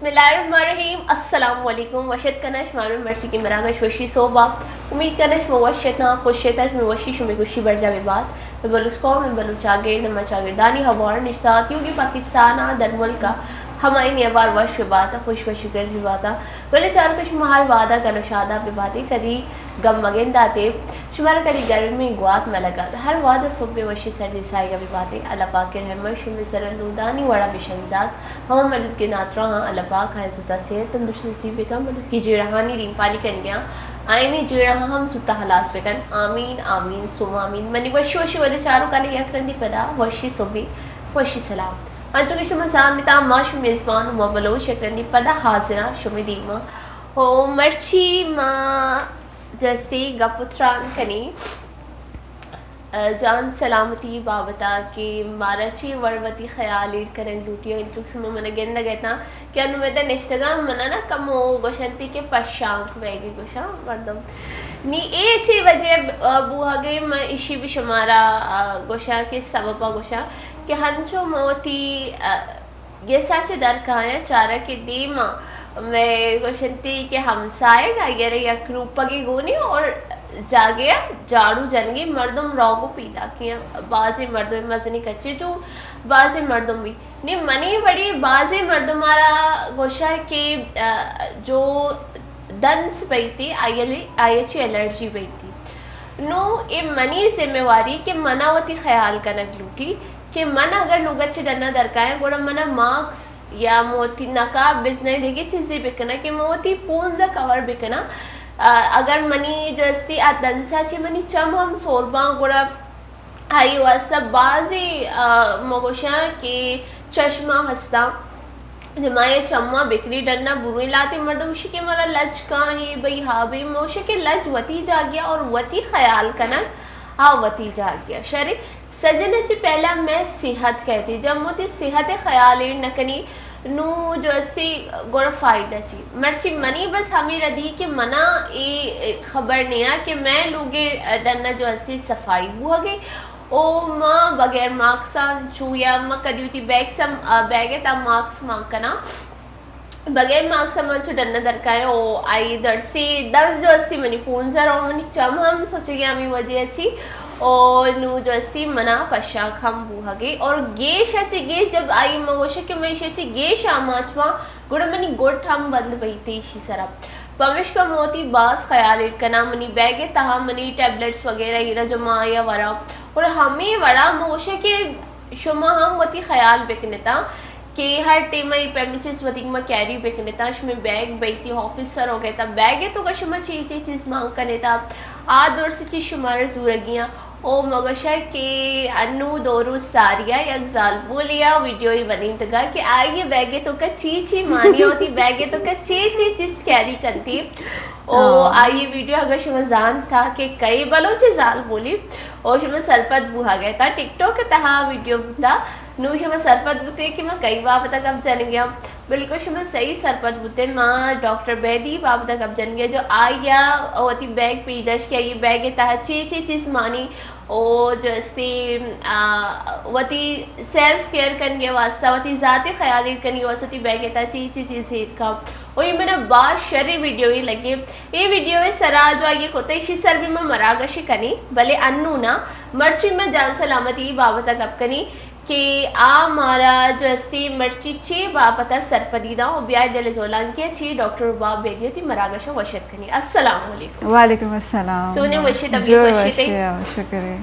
بسم اللہ الرحمن الرحیم۔ السلام علیکم۔ وش اتک کناں شمارا مرچی کہ مراگش وشی صحب ءَ۔ امید کناں شما وش اتاں، خوش اتاں، شمے وشی، شمے خوشی برجا بہ بات۔ مئے بلوچ قوم، مئے بلوچ چاگرد، مئے چاگردانی ہوار نشتہ، تیوگیں پاکستان ءَ، در ملک ءَ، ہمائینی ہوار وش بہ بات، خوش و شکر بہ بات۔ بلے چاروکاں، شما ہر وہد ءَ گل و شاداب بہ بات ئے، کدی گم مگندات ئے، شمارا کدی گرمیں گوات مہ لگات۔ ہر وہد ءَ سہب ءِ وشی سردی ساہگ ءَ بہ بات ئے۔ اللہ پاک ءِ رحم ءَ شمے سر ءَ نودانی وڑ ءَ بہ شنزات۔ ہما مردم کہ ناتراہاں، اللہ پاک آیاں زوتا صحت تندرستی نصیب بکن، مردم کہ جیڑہانی دیمپانی کنگیاں، آیانی جیڑہاں ہم زوتا ہلاس بکن۔ آمین، آمین، ثم آمین۔ منی وشی وشی ولے چاروکاں، یک رندے پدا وشی سہبی، وشی سلام۔ انچو کہ شما زانت، ما شمے میزبان ہما بلوچ، یک رندے پدا حاضراں شمے دیما۔ او مرچی ما جستی گپ و تران کنی، ء، جان سلامتی بابت ء کہ مارا چی وڑ وتی خیال ایر کنگ لوٹی۔ انچو شما من ء گندگ ء اتاں کہ انوں مئے تہ نشتگاں، من ء نہ کمو گوشنتی کہ پشانک بیگی گوشاں مردم۔ نی اے چی وجہ ء بوہگ ء، من اشی بھی شمارا، ء، گوشاں کہ سبب ء گوشاں کہ ہنچو من وتی، ء، گس ء چہ در کایاں، چارگ کہ دیما مئے گوشنتی کہ ہمسائگ آئی ء را یک روپگے گونی اور جاگے ء جاڑو جنگی مردم روگ و پیداکی ء، بازیں مردم مزنی کچے تو بازیں مردم بھی نی منی وڑی بازیں مردم ء را گوشاں کہ، ء، جو دنس بیتی آئی ء چی الرجی بیتی۔ نوں اے منی ذمہ واری کہ منا وتی خیال کنگ لوٹی کہ من اگر لوگ ء چہ ڈنا در کایاں، گڑا منا ماسک یا من وتی نقاب بجناں، دگہ چیزے بکناں کہ من وتی پونز ء کور بکناں۔ ء، اگر منی جو استی آ دنسا چہ منی چم ہم سور باں، گڑا آئی واسطہ بازی، ء، مگوشاں کہ چشمہ ہستاں۔ نمایاں چماں بکری ڈنا برویں، لاتے مردم شی کہ مارا لج کاں ہی بھئی ہا بھئی، موشے کہ لج وتی جاگیا اور وتی خیال کنگ آ وتی جاگیا۔ شرے سجن چی پہلا میں صحت کہتی، جب موتی صحت خیال ایر نکنی، نو جو استی گڑا فائدہ چی؟ مرچی منی بس ہمیں ردی کہ منا اے خبر نیا کہ میں لوگے ڈنا جو استی صفائی بوہگے، او ما بغیر ماسکاں چو یا ما کدی وتی بیگ سم، آ، بیگ ء تا ماسک مان کناں۔ بغیر ماسک ء من چو ڈن ء در کایاں او آئی درسی دنز جو استی منی پونزر او منی چم ہم سوچگی ہمیں وجہ چی او نو جو استی منا پشاک ہم بوہگی اور گیش ء چہ گیش جب آئی مگوشے کہ من ایشی ء چہ گیش آماچ باں گڑا منی گٹ ہم بند بیتی ایشی سرا۔ پمشکا من وتی باز خیال ایر کناں، منی بیگ ء تہا منی ٹیبلیٹس وغیرہ ایرا جمع آیا وراں۔ اور ہمے وڑا من گوشاں کہ شما ہم وتی خیال بکنتاں کہ ہر ٹیم ء اے پیمیں چیز وتی گما کیری بکنتاں، شمے بیگ بیتی آفیس سر ہو گئے تا بیگ ء تو شما چی چی چیز مان کنتا، آ دور سے چیز شمارا زورگیاں۔ او مگوشا کہ انو دو روز ساریا یک زالبولیا ویڈیو ای بنینتگا کہ آئی بیگ ء توکا چی چی مانی ہوتی، بیگ ء توکا چی چی چیز کیری کنتی۔ او ہاں۔ آئی ویڈیو اگر شما زانتا کہ کئی بلوچ زالبولی، او شما سرپد بوہا گئے تا ٹک ٹاک تہا ویڈیو بوتا، نو شما سرپد بوتے کہ ما کئی بابتا گپ جنگیا۔ بالکل شما صحیح سرپد بوتے، ما ڈاکٹر بیدی بابت گپ جنگے جو آیا وتی بیگ پیداش کیا، یہ بیگ تہا چی چی چیز مانی، او جو استی، آ، وتی سیلف کیئر کنگے واسطہ، وتی ذاتی خیال ایر کنگے واسطہ وتی بیگ تہا چی چی چیز ایر کا۔ او یہ منا باز شری ویڈیو ہی لگے۔ یہ ویڈیو سرا جو آئیے کوتے شی سر بھی ما مراگش کنی، بلے انو نا مرچی میں جان سلامتی بابت گپ کنی۔ کہ آ مارا جو استی مرچی چے بابت ء سرپدی داں و بیائے دل جولانکی ء چی ڈاکٹر رباب بیدی وتی مراگش ء وش اتک کنی۔ السلام علیکم۔ وعلیکم السلام۔ چونے وشی طبیعت جوڑ وشی تئی؟ وشی آ، شکر ہے۔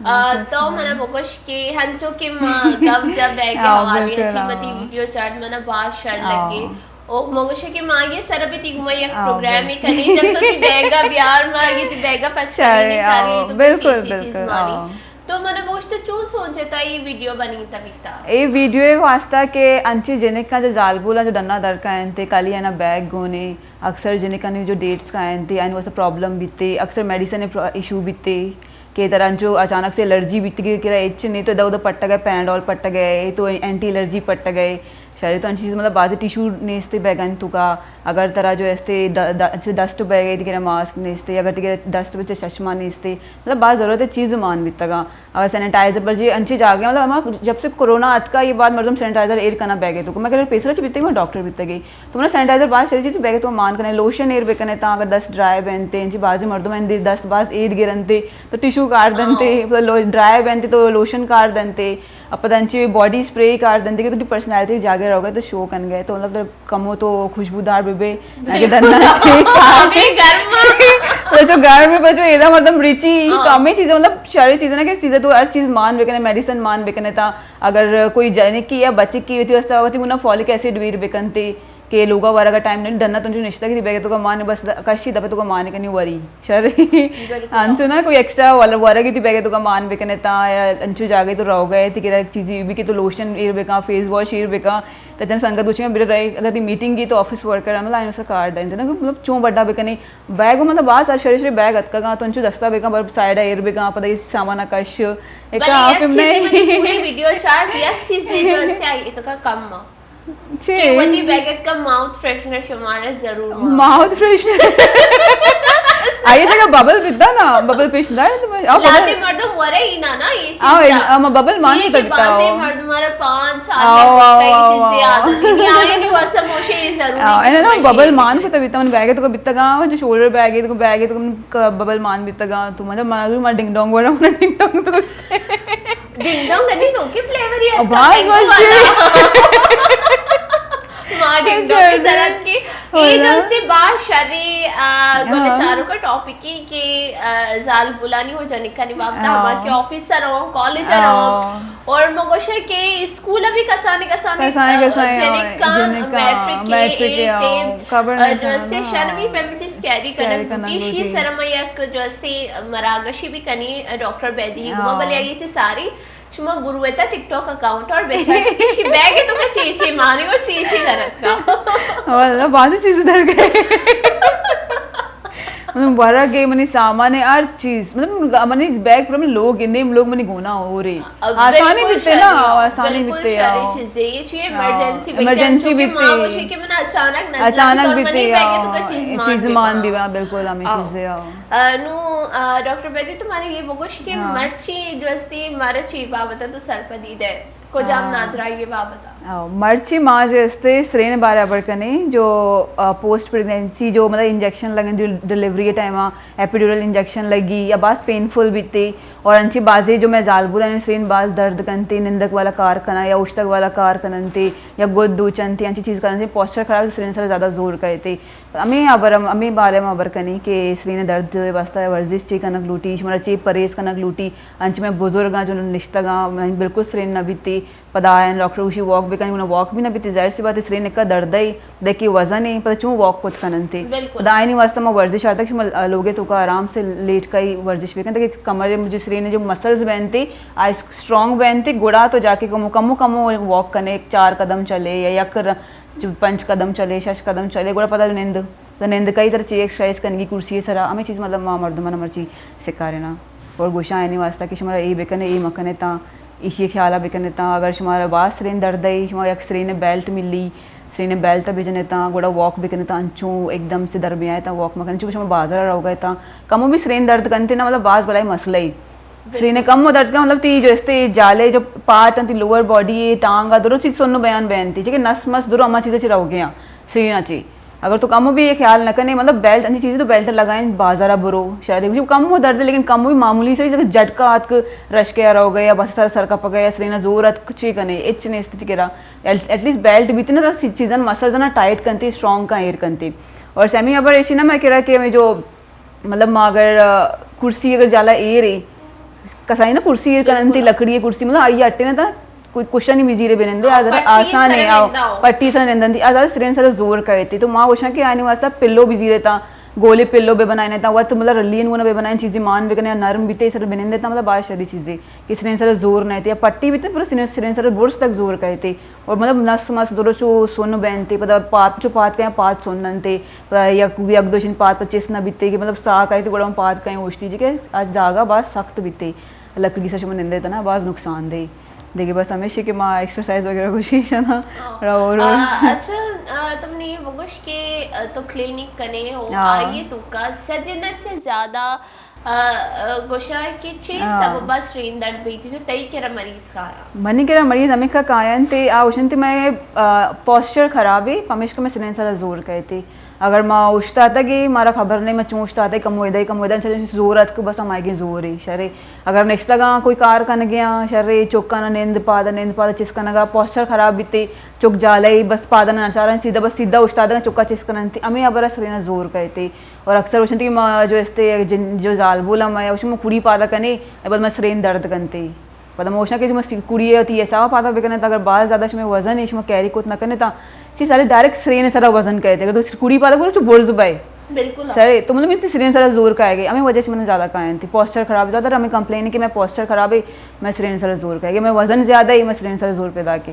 آ، تو منا بگوش کہ ہنچو کہ ما گپ جا بیگ ء آ، حوالے بالکل، چی آ۔ متی ویڈیو چاٹ منا باز شر آ۔ لگے۔ او مگوشے کہ ما یہ سر بھی تی گما یک آ، پروگرام ہی بالکل۔ کنی جب تو تی بیگ ء بیار ما یہ تی بیگ ء پچ چاہے، کنی آ، چاری تو بالکل، چی چی چیز بالکل، مانی۔ آ۔ تو من ء بگوشت، تو چون سوچتا اے ویڈیو بنیتا بیتا؟ اے ویڈیو ء واسطہ کہ انچیں جنکاں جو زالبولاں جو ڈنا در کاینت، کالی آنا بیگ گونے، اکثر جنکانی جو ڈیٹس کاینت، آنی واسطہ پرابلم بیتے، اکثر میڈیسن ایشو بیتے، کہ ترا انچو اچانک سے الرجی بیتگی کہ ہچ نہیں تو ادا ادا پٹگ ء، پیناڈول پٹگ ء، تو اینٹی الرجی پٹگ ء، شری تو انچی چیز مطلب بازی ٹیشو نیستے بیگن تو کا، اگر ترا جو استے د- د- سے ڈسٹ بیگ ہے تیرا ماسک نیستے، اگر تیرا ڈسٹ بچے چشمہ نیستے، مطلب باز ضرورت ہے چیز مان بیتگا۔ اگر سینیٹائزر پر جی انچی جاگے مطلب ہما جب سے کورونا اتکا یہ بعد مردم سینیٹائزر ایر کنا بیگے تو، میں کہ پیسرا چی بیتے میں ڈاکٹر بیتگے تو منا سینیٹائزر باز شری چیز بیگے تو مان کنے، لوشن ایر بکنے تا اگر دست ڈرائی بنتے انچی بازی مردم اندی دست باز اید گرنتے تو ٹیشو کار دنتے، ہاں۔ مطلب لو- ڈرائی بنتے تو لوشن کار دنتے، ءُ پدا انچیں باڈی اسپرے کار دنت کہ تو وتی پرسنالٹی جاگہ روگ ءَ تو شو کنگ ءَ تو مطلب کمو تو خوشبودار بہ بے، نہ کہ ڈنّا چے۔ ہمے گرم ءَ۔ تو چو گرم ءَ پچو ایدا مردم ریچی، ہاں۔ تو ہمے چیزیں مطلب شریں چیزیں نا کہ چیزیں تو ہر چیز مان بکنے، میڈیسن مان بکنے تا اگر کوئی جنکی یا بچکی وتی واسطہ وتی گنا فولک ایسڈ ویر بکنتے۔ کہ لوگا ورگ ءَ ٹائم نہیں، ڈنّا تنچو نشتگ تئی بیگ ءِ توکا مان بس کشی دپ ءِ توکا مان کنی وری۔ شر۔ بالکل۔ انچو نا کوئی ایکسٹرا والا ورگ تئی بیگ ءِ توکا مان بکنے تا یا انچو جاگہ تو روگ ءَ تئی کرا چیزی بھی کہ تو لوشن ایر بکا، فیس واش ایر بکا، تا چند سنگت گوشی بڑے رہے اگر تئی میٹنگ کی تو آفس ورکر ہم لائن سے کارڈ دیں نا مطلب چون بڑا بکنے بیگ مطلب باز شری شری بیگ اتکگا تو انچو دستا بکا بر سائیڈ ایر بکا پتہ یہ سامان کش ایک بلے آپ یک چیزی منی پوری ویڈیو چارت یک چیزی جو اسے آئی تو کا کم ماں۔ چے؟ کہ وتی بیگ ءَ کا ماؤتھ فریشنر شمارا ضرور مان۔ Mouth freshener. آئی تک ببل بیتا نا، ببل پیش دار تو میں، آؤ لاتے ببل۔ مردم ورے ہی نا نا یہ چیز آؤ، کا۔ اما ببل مان جی کی کہ تبتا بازے ہو۔ مردم ہمارا پانچ آؤ، آدمی آؤ، کئی آؤ، چیزیں آؤ۔ عادت نہیں آئے نہیں واسطہ موشے یہ ضروری آؤ، کہ اے نا، شمار ببل شیئر مان کریں۔ کو تبتا من بیگ تو کو بیتا گا، جو شولڈر بیگ ہے تو بیگ ہے تو ببل مان بیتا گا، تو مطلب مارا ڈنگ ڈونگ ورا ڈنگ ڈونگ دوست۔ ڈنگ ڈونگ انی نوکیں فلیور یے اتکا، باز مینگو وشی۔ والا۔ ما ڈنگ ڈونگ کی ضرورت کی۔ اے دوستی باز شری، آ، گل چارو کا ٹاپک کی کہ، آ، زال بولانی اور جنکانی بابت ہما کہ آفیس ءَ رہوں، کالج ءَ رہوں۔ اور مگوشے کہ اسکول ابھی کسانے کسانے، کسانے آ، کسانے، جنکان جنکان میٹرک کے میٹرک کے ایٹ آؤ، خبر نہیں جو استے شن بھی پہ مجھے کیری کرنا لوٹی۔ شی سر میں یک جو استے مراگشی بھی کنی، ڈاکٹر بیدی گما بلے آئی تھی ساری شما برویتا ٹک ٹاک اکاؤنٹ اور بیچارتی کہ شی بیگ تو کا چی چی مانی اور چی چی درکا۔ واللہ بازی چیز در گئے۔ من ورگ ءَ منی سامان ءَ ہر چیز، مطلب منی بیگ پر لوگ نیم لوگ منی گونا ہو رہی۔ آسانی بیتے نا، آسانی بیتے۔ چیزیں یہ چیز ایمرجنسی بیتے، ایمرجنسی بیتے۔ اچانک بیتے، چیز مان بیوا، بالکل ہمیں چیزیں۔ نو، آ، ڈاکٹر بیدی تمہارے یہ بگوش کہ مرچی جو استی مرچی بابت تو سرپدی دے۔ کجام نادراہی بابت؟ مرچی ما جو استے سرین بارے ابر کنے جو، آ، پوسٹ پریگننسی جو مطلب انجیکشن لگن، ڈیلیوری ٹائم ایپیڈورل انجیکشن لگی یا باز پینفل بیتے اور انچی بازے جو میں زالبول نے سرین باز درد کنتے، نندک والا کار کنا یا اوشتگ والا کار کننتے یا گد دوچنتے، انچی چیز کننتے، پوسچر خراب، سرین سر زیادہ زور کرتے۔ ہمیں ہبر ہم، ہمیں بارے ہم ہبر کنیں کہ سرین درد واسطہ ورزش چے کنگ لوٹی، شمارا چے پرہیز کنگ لوٹی۔ انچ میں بزرگاں جو نشتگاں، من بالکل سرین نہ بیتی۔ پدا آیان ڈاکٹر گوشی واک بکن، گڑا واک بھی نہ بیتی۔ ظاہر سی بات ہے، سرین کا درد ہے، دیکھی وزن ہے، پدا چون واک کت کننتے۔ پدا آئینی واسطہ ما ورزش آتا کہ شما لوگے تو کا آرام سے لیٹ کا ہی ورزش بکن، تاکہ کمر مجھے سرین جو مسلز بہنتے، آ اسٹرانگ بہنتے، گڑا تو جا کے کمو کمو کمو واک کنے، چار قدم چلے یا یک جو پنچ قدم چلے، شش قدم چلے، گڑا پدا نند، پدا نند کئی تر چی ایکسرسائز کنگی کرسی سرا، ہمیں چیز مطلب ما مردمان مرچی سکاریناں۔ اور گوشاں اینی واسطہ کہ شمارا اے بکنے، اے مکنے تاں، ایشی خیالہ بکنے تاں، اگر شمارا باز سرین درد ہے، شما یک سرین بیلٹ ملی، سرین بیلٹ بجنے تاں، گڑا واک بکنے تاں، انچو ایک دم سے در بیائے تاں واک مکنے، چونکہ شما بازار رو گئے تاں، کمو بھی سرین درد کنتے نا، مطلب باز بلائی مسئلہ ہی۔ سرین کم و درد کا مطلب تی جو استے جالے جو پارٹ انتی لوور باڈی ہے، ٹانگ آ، درو چیز سنو بیان بیان تی، چکہ نس مس درو اما چیزا چی رو گیا، سرین چی۔ اگر تو کمو بھی یہ خیال نہ کنے، مطلب بیلٹ، انچی چیزیں تو بیلٹ لگائیں، بازارا برو، شہر جو کمو درد ہے، لیکن کمو بھی معمولی سے جھٹکا آتک رشکے آ رو گئے یا بس سر سر کپ گئے یا سرینا زور آتک چی کنے، اچ نے استتی کرا۔ ایٹ لیسٹ بیلٹ بھی تی نا، چیزاں مسلز نا ٹائٹ کنتی، اسٹرانگ کا ایر کنتی۔ اور سیمی ابر ایشی نا میں کرا کہ ہمیں جو مطلب ما اگر، آ، کرسی اگر جالا ایر ہے، کسائی نا کرسی ایر کننتی، لکڑی ہے کرسی، مطلب آئی اٹے نا تا کوئی کشن ہی مزیرے بنندے، آ، آ، ذرا آسان ہے، آؤ، پٹی سر نندنتی، آ ذرا سرین سر زور کرتے۔ تو ما گوشاں کہ آنی واسطہ پلو بزیرے تا، گولے پلو بے بنائے تا، وقت مطلب رلین گونا بے بنائے، چیزیں مان بے کنے، نرم بیتے، سر بنندے تا، مطلب باز شری چیزیں کہ سرین سر زور نہ تے، یا پٹی بیتے، پورا سرین، سرین سر برس تک زور کرتے۔ اور مطلب نس مس درو چو سن بینتے، پدا پات چو پات کئے پات سن انتے، پدا یک، یک دوشن پات پہ چست نہ بیتے کہ مطلب ساہ کئے تو گڑا پات کئے اوشتی جی کہ آ جاگہ باز سخت بیتے، لکڑی سا شما نندے تنا باز نقصان دے۔ دیگہ بس ہمیشی کہ ما ایکسرسائز وغیرہ گوشی شنا۔ ہاں۔ اور آ، اچھا، آ، تم نے یہ بگوش کہ، آ، تو کلینک کنے ہو، ہاں۔ آئیے تو کا سجن چہ زیادہ، آ، آ، گوشا کہ چے، ہاں۔ سبب سرین درد بیتی جو تئی کرا مریض کایا؟ منی کرا مریض ہمیں کا کاین تے آ اوشن تے میں، آ، پوسچر خراب ہے، پمیشکا میں سرین سرا زور کہتے۔ اگر ما اوشتاتگیں، مارا خبر نہیں ما چون اوشتاتگ، کمو ادے، کمو ادے، چلے زور اتک، بس ہمائیگیں زور ہے، شرے۔ اگر نشتگاں کوئی کار کنگیاں، شرے، چکانا نند پادا، نند پادا چست کنگا، پوسچر خراب بیتے، چک جالے، بس پادا نہ نچارن، سیدھا، بس سیدھا اوشتاتگاں، چکا چست کنن تے، ہمیں ابرا سرینا زور کہتے۔ اور اکثر اوشن تے کہ ما جو استے جن، جو زالبول ہم ہے، اوشن ما کڑی پادا کنے، بعد ما سرین درد کنتے۔ پدا ما گوشاں کہ شما سی-، کڑی ء وتی حساب ء پادا بکن ات، اگر باز زیادہ شمئے وزن ہے، شما کیری کت نہ کن ات، چی سارے ڈائریکٹ سرین سرا وزن کئیت، اگر تو کڑی پادا کرو چو برز بئے۔ بالکل۔ سرے تو مطلب منی سرین سرا زور کائے گئے، ہمیں وجہ سے من زیادہ کائیں تھی، پوسچر خراب، زیادہ ہمیں کمپلین کہ میں پوسچر خراب ہے، میں سرین سرا زور کائے گئے، میں وزن زیادہ ہے، میں سرین سرا زور پیدا کے۔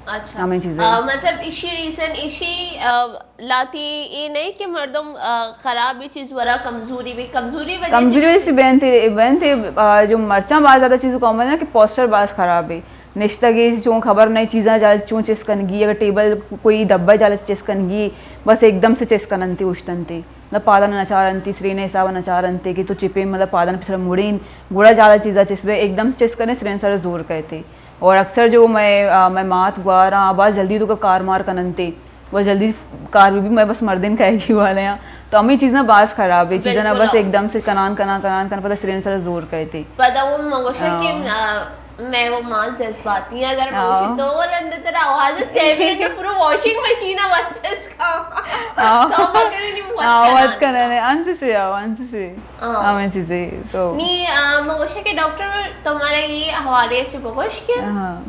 اچھا۔ ہمیں چیزیں۔ آ، مطلب ایشی ریزن ایشی، آ، لاتی اے نہیں کہ مردم، آ، خراب بھی چیز ورا کمزوری بھی، کمزوری وجہ کمزوری سے۔ وجہ سے بینتے، بینتے، آ، جو مرچاں باز زیادہ چیز کامن ہے کہ پوسچر باز خراب ہے۔ نشتگی چون خبر نہیں چیزاں جال چون چست کنگی، اگر ٹیبل کوئی ڈبہ جال چست کنگی، بس ایک دم سے چست کننتی اوشتنتی۔ مطلب پادان نچارنتی، سرین حساب نچارنتی کہ تو چپے مطلب پادان پسر مڑین، گڑا جال چیزاں چست بے، ایک دم سے چست کنے سرین سر زور کہتے۔ اور اکثر جو میں، آ، میں مات گوار آں، باز جلدی تو کا کار مار کننتے، باز جلدی کار بھی، بھی میں بس مردین کہے گی والے ہیں۔ تو ہمیں چیز نا باز خراب ہے، چیزاں نا بالکل۔ بس ایک دم سے کنان، کنان، کنان، کنان، پتہ سرین سر زور کہتے۔ پتہ وہ مگوشا کہ، ہاں۔ آ، میں وہ مات جذباتی ہیں، اگر ہاں۔ مگوشی دو رند تر آواز سیمرے تو پورا واشنگ مشین ہے، وچس کا۔ ہاں۔ تو مگر نہیں وات ہاں، وات کنان۔ کنان ہے، انچ سے آو، انچ سے۔ ہاں۔ ہمیں چیزیں تو۔ نی، آ، ما گوشے کہ ڈاکٹر تمہارا یہ حوالے سے بگوش کہ ہاں۔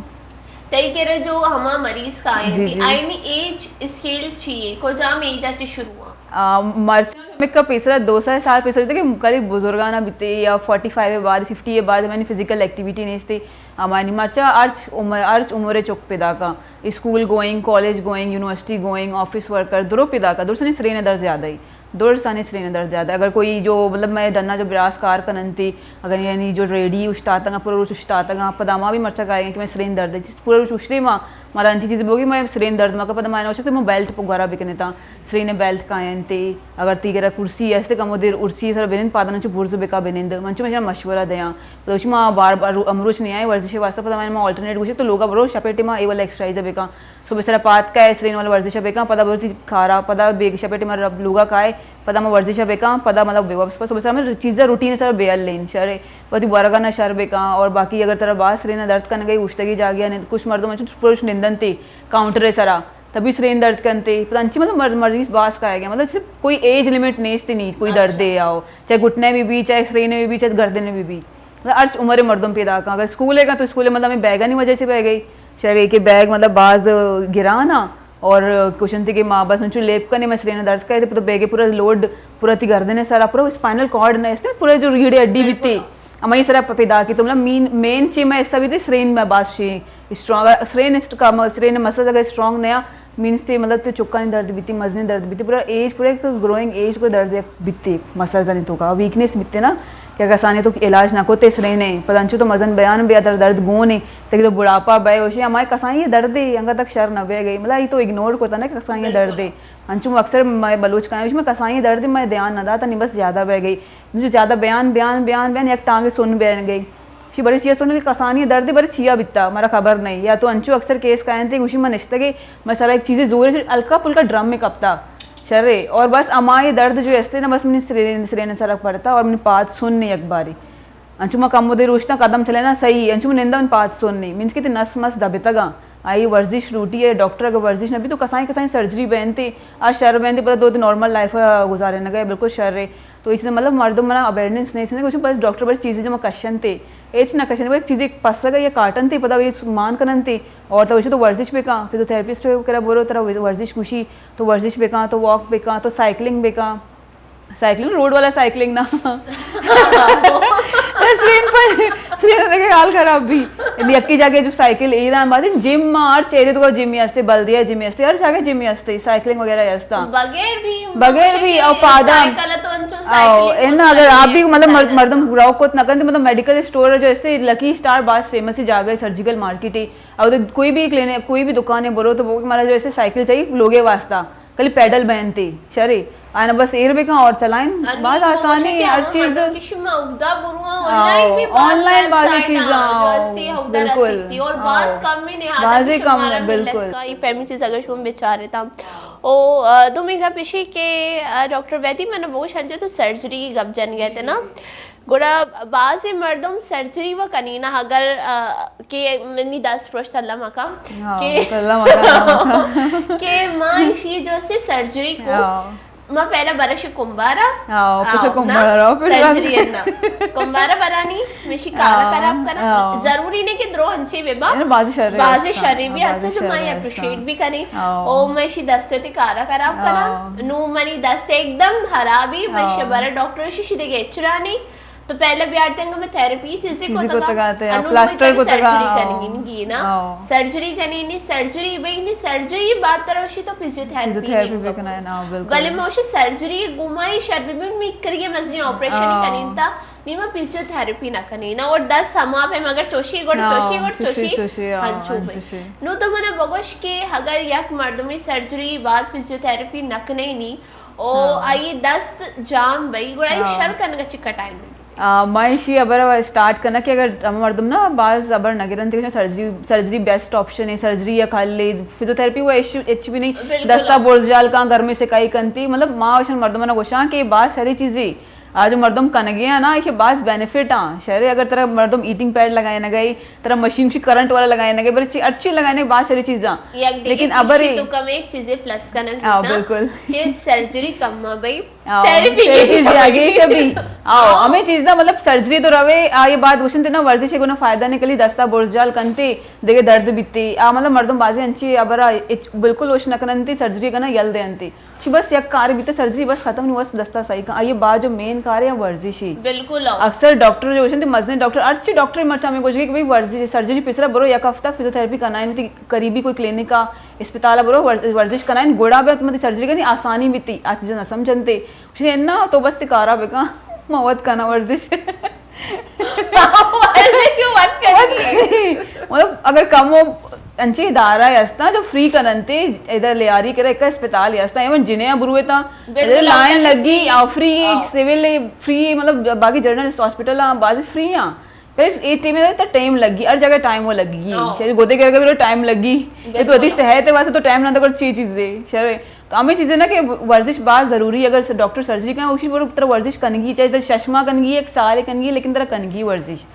تئی کرا جو ہما مریض کائیں جی، تھی، جی۔ آئینی ایج اسکیل چیئے، کجام ایج آ چی شروع ہوا؟ آ، مرچ میں کا پیسرا دو سال، سال پیسرا تھے کہ کلی بزرگانا بیتے یا فورٹی فائیو کے بعد، ففٹی کے بعد ہماری فزیکل ایکٹیویٹی نہیں تھی۔ ہماری مرچا ارچ عمر، ارچ عمر چک پیدا کا، school going, college going, university going, office worker, درو پیدا کا، درسنی سرین در زیادہ ہی۔ درسانی سرین درد زیادہ۔ اگر کوئی جو، مطلب، میں ڈنا جو براس کار کننتی، اگر یعنی جو ریڈی اشتاتگاں، پورا روچ اشتاتگاں، پدا ما بھی مرچا کائیں کہ میں سرین درد ہے۔ چیز پورا روچ اشتے ما، مارا انچی چیز بوگی، میں سرین درد ما کا پدا ما نوشک، تو میں بیلٹ پہ گورا بکنتا، سرین بیلٹ کائنتی۔ اگر تی گرا کرسی ہے، کمو دیر ارسی سر بنند، پادان چو برز بکا بنند۔ من چو میں مشورہ دیاں۔ تو ما بار بار رو-، امروچ نہیں آئے ورزش واسطہ، پدا میں ما آلٹرنیٹ گوشے، تو لوگا برو شپے ٹیما اے والا ایکسرسائز بکا۔ صبح سرا پاد کائے، سرین والا ورزش بکاں، پدا برو تی کارا، پدا بیگ شپے ٹیما رب لوگا کائے، پدا ما ورزش بکاں، پدا مطلب بے واپس، پس صبح سرا میں چیزا روٹین سرا بے ال لین شر، وتی ورگا نہ شر بکاں۔ اور باقی اگر ترا باز سرین درد کن گئی، اوشتگی جاگیا نے، کچھ مردم اچھو پروش نندن تے کاؤنٹر سرا، تبھی سرین درد کنتے۔ پدا انچی مطلب مر-، مریض باز کائے گئے، مطلب صرف کوئی ایج لمٹ نیست نہیں، کوئی درد اچھا۔ ہے آؤ، چاہے گھٹنے میں بھی، چاہے سرین میں بھی، چاہے گردن میں بھی۔ مطلب ہرچ عمر مردم پیدا کن۔ اگر اسکول ہے گا تو اسکول مطلب ہمیں بیگانی وجہ سے بہ گئی۔ شر اے کہ بیگ مطلب باز گران آ اور کوشنتی کہ ما بس انچو لیپ کنے میں سرین درد کئے، تو بیگے پورا لوڈ پورا تی گردن سرا، پورا اسپائنل کارڈ نہ استے، پورا جو ریڑھ ہڈی بیتی، ہمیں سرا پ-، پیدا کی تو مطلب مین، مین چی میں حصہ بیتی سرین میں باز شی اسٹرانگ، سرین اسٹ-، کا م-، سرین مسلز اگر اسٹرانگ نیا، مینز تے مطلب تے چکانی درد بیتی، مزنی درد بیتی، پورا ایج، پورا ایک گروئنگ ایج کو درد یک بیتی، مسلز آنی تو کا ویکنس بیتی نا، کہ کسانی تو علاج نہ کوتے سرینے، پدا انچو تو مزن بیان بیا در درد گونے، تک تو بڑھاپا بے ہوشی، ہمارے کسانی یہ درد ہے، انگا تک شر نہ بے گئی، مطلب یہ تو اگنور کوتا نا کہ کسانی یہ درد ہے۔ انچو اکثر میں بلوچ کہاں، میں کسانی یہ درد ہے، میں دھیان نہ داتا، نہیں بس زیادہ بے گئی۔ مجھے زیادہ بیان، بیان، بیان، بیان، یک ٹانگے سن بے گئی۔ شی بڑے چیا سن کہ کسانی درد ہے، بڑے چیا بیتا، مارا خبر نہیں۔ یا تو انچو اکثر کیس کائنتے، گوشی من نشتگے، میں سارا ایک چیزیں زور ہے، ہلکا پھلکا ڈرم میں کپتا۔ شرے، اور بس اما یہ درد جو استے نا، بس منی سرین، سرین سرک پڑتا اور منی پاد سن نہیں یک باری۔ انچو ما کم دے روشتا قدم چلینا صحیح، انچو من نندا من پاد سن نہیں۔ مینز کہ تے نس مس دبتگا۔ آئی ورزش لوٹی ہے، ڈاکٹر اگر ورزش نہ بھی تو کسائیں کسائیں سرجری بینتے، آ شر بینتے، پتہ دو دن نارمل لائف گزارے نہ گئے، بالکل شر ہے۔ تو اس مطلب مردم منا اویئرنس نہیں تھے، کچھ بس ڈاکٹر بس چیزیں جو ما کشن تے، ایچ نہ کشن، وہ ایک چیز ایک پسگا یا کاٹن تے، پتہ وہ مان کنن تے، اور تو اسے تو ورزش بکاں، فزیوتھراپسٹ کرا برو، ترا ورزش گوشی، تو ورزش بکاں، تو واک بکاں، تو سائیکلنگ بکاں، سائیکلنگ، روڈ والا سائیکلنگ نا۔ سرین پر، دیکھے حال خراب بھی۔ یعنی یکی جاگہ جو سائیکل ایران بازی جم، ہر چیرے تو جمی ہستے، بلدیہ جمی ہستے، ہر جاگہ جمی ہستے، سائیکلنگ وغیرہ ہستا۔ بغیر بھی، بغیر بھی، اور پادا۔ سائیکل ہے تو انچو او، سائیکلنگ ان اگر آپ بھی مطلب مر-، مردم پورا کت نہ کرتے، مطلب میڈیکل اسٹور جو ہستے، لکی اسٹار باز فیمس جاگہ ہے، سرجیکل مارکیٹ ہے۔ اور کوئی بھی کلینک، کوئی بھی دکان ہے، برو تو وہ ہمارا جو ایسے سائیکل چاہیے، لوگے واسطہ۔ کلی پیڈل بہنتی، شری۔ آنا بس ایر بکن اور چلائیں۔ باز آسانی ہر چیز۔ کہ شما اودا برواں، آن لائن بھی آن لائن بازی چیزاں، جو استی اودا رسیتی اور باز کم ہی نہیں، بازی کم، بالکل۔ کا یہ پیمی چیز اگر شما بیچارے تا۔ او، آ، دومی گپ اشی کہ، آ، ڈاکٹر ویدی من بوش ہنجو تو سرجری گپ جن گئے تھے نا۔ گڑا بعضی مردم سرجری و کنینا اگر، آ، کہ منی دست پرشت اللہ مکا ہاں، کہ تو اللہ مکا، اللہ مکا۔ کہ ما ایشی جو سے سرجری کو ہاں۔ ما پہلا برش کمبارا ہاں، پس ہاں، کمبارا نا، پھر سرجری ہے نا۔ کمبارا برانی مشی کارا ہاں، خراب کرا۔ ہاں۔ ضروری نہیں کہ درو ہنچی بے با۔ یعنی بازی شر بازی شری بھی ہاں، ہستے بازی جو ما شر یہ ہستا۔ اپریشیٹ بھی کنی۔ ہاں۔ او مشی دست تی کارا خراب کرا۔ ہاں۔ نو منی دست ایک دم خرابی، میں ہاں۔ شبر ڈاکٹر شی شدے گے چرانی۔ تو پہلے بیار تنگ میں تھراپی چیزیں چیزیں کو تگا، کو تگا تے، انو پلاسٹر میں کو تگا، سرجری ہاں۔ کنگی نگی نا۔ ہاں۔ سرجری کنی نی، سرجری بئی نی، سرجری بعد تروشی تو فزیوتھراپی فزیوتھراپی نی بھی بکنا ہے نا، بالکل۔ بلے موشی سرجری گمائی شر بھی میں کرگے مزنی آپریشن ہاں۔ کنین تا، نی ما فزیوتھراپی نہ کنی نا، اور دست ہما پہ مگر چوشی گڑ ہاں، چوشی گڑ چوشی، چوشی، چوشی، ہاں، ہنچو ہاں، بئی۔ چوشی۔ نو تو منا بگوش کہ اگر یک مردمی سرجری بعد فزیوتھراپی نہ کنی نی، او ہاں۔ آئی دست جام بئی، گڑا آئی ہاں۔ شر کنگا چکا ٹائم لگی۔ آ، ما ایشی ابر اسٹارٹ کناں کہ اگر ہم مردم نا باز ابر نہ گرنت کہ سرجری، سرجری بیسٹ آپشن ہے، سرجری یک حل ہے، فزیوتھراپی وہ ایشی اچ بھی نہیں، بالکل۔ دستا برز جال کاں گرمی سکائی کنتی، مطلب ما اوشن مردم نا گوشاں کہ باز شری چیزی آ جو مردم کنگے آں نا، ایشی باز بینیفٹ آں۔ شرے اگر ترا مردم ہیٹنگ پیڈ لگائے نہ گئی، ترا مشین شی کرنٹ والا لگائے نہ گئی، بلے چی، ہر چیز لگائے نہ گئی، باز شری چیزاں۔ یک دیگہ لیکن ابر چیز تو کم ایک چیزیں پلس کنن ہاں، بیتا بالکل۔ کہ سرجری کم آ بئی، ہاں، تھراپی تھراپی کی زیادہ شبی۔ آؤ، ہمیں چیز نا مطلب سرجری تو روے، آ یہ بات گوشن تے نا ورزش کو نا فائدہ نکلی، دستا برز جال کنتے، دیگه درد بیتے۔ آ مطلب مردم بازی انچی ابرا اچ-، بالکل وش نکننتی، سرجری کنا یل دینتی۔ شی بس یک کار بیتے، سرجری بس ختم نی، بس دستا صحیح کن۔ آئیے بعد جو مین کار ہے ورزشی۔ بالکل۔ اکثر ڈاکٹر جو گوشنتی، مزنیں ڈاکٹر، ہرچی ڈاکٹر مرچا ہمیں گوشگی کہ بھئی ورزش، سرجری پیسرا برو یک ہفتہ فزیوتھراپی کنائیں، تی قریبی کوئی کلینک آ، اسپتال آ برو، ور-، ورزش کنائیں، گڑا بے متی سرجری کنی آسانی بیتی، آ چیزاں نہ سمجھنتے۔ گوشنی انا تو بس تی کارا بکن، ما وت کنا ورزش۔ ورزش کیوں وت کنگی؟ مطلب اگر کم و انچیں ادارہ ہستاں جو فری کننتے، ادھر لیاری کرا ایک اسپتال ہستاں، ایون جنہیں بروے تا، بالکل، ادھر لائن لگی، فری۔ آ، فری، ہاں۔ سول فری، مطلب باقی جنرل ہاسپٹل آں، بازی فری آں۔ پھر اے ٹیم ہے تا ٹائم لگی، ہر جگہ ٹائم وہ لگی۔ ہاں۔ شری گودے کرگا بھی ٹائم لگی۔ یہ تو بالکل۔ ادھی صحت ہے واسطے تو ٹائم نہ تو کر چی چیز ہے، شری۔ تو ہمیں چیزیں نا کہ ورزش باز ضروری ہے۔ اگر س-، ڈاکٹر سرجری کنا، اسی پر ترا ورزش کنگی، چاہے ترا چشمہ کنگی، ایک سال کنگی، لیکن ترا کنگی ورزش۔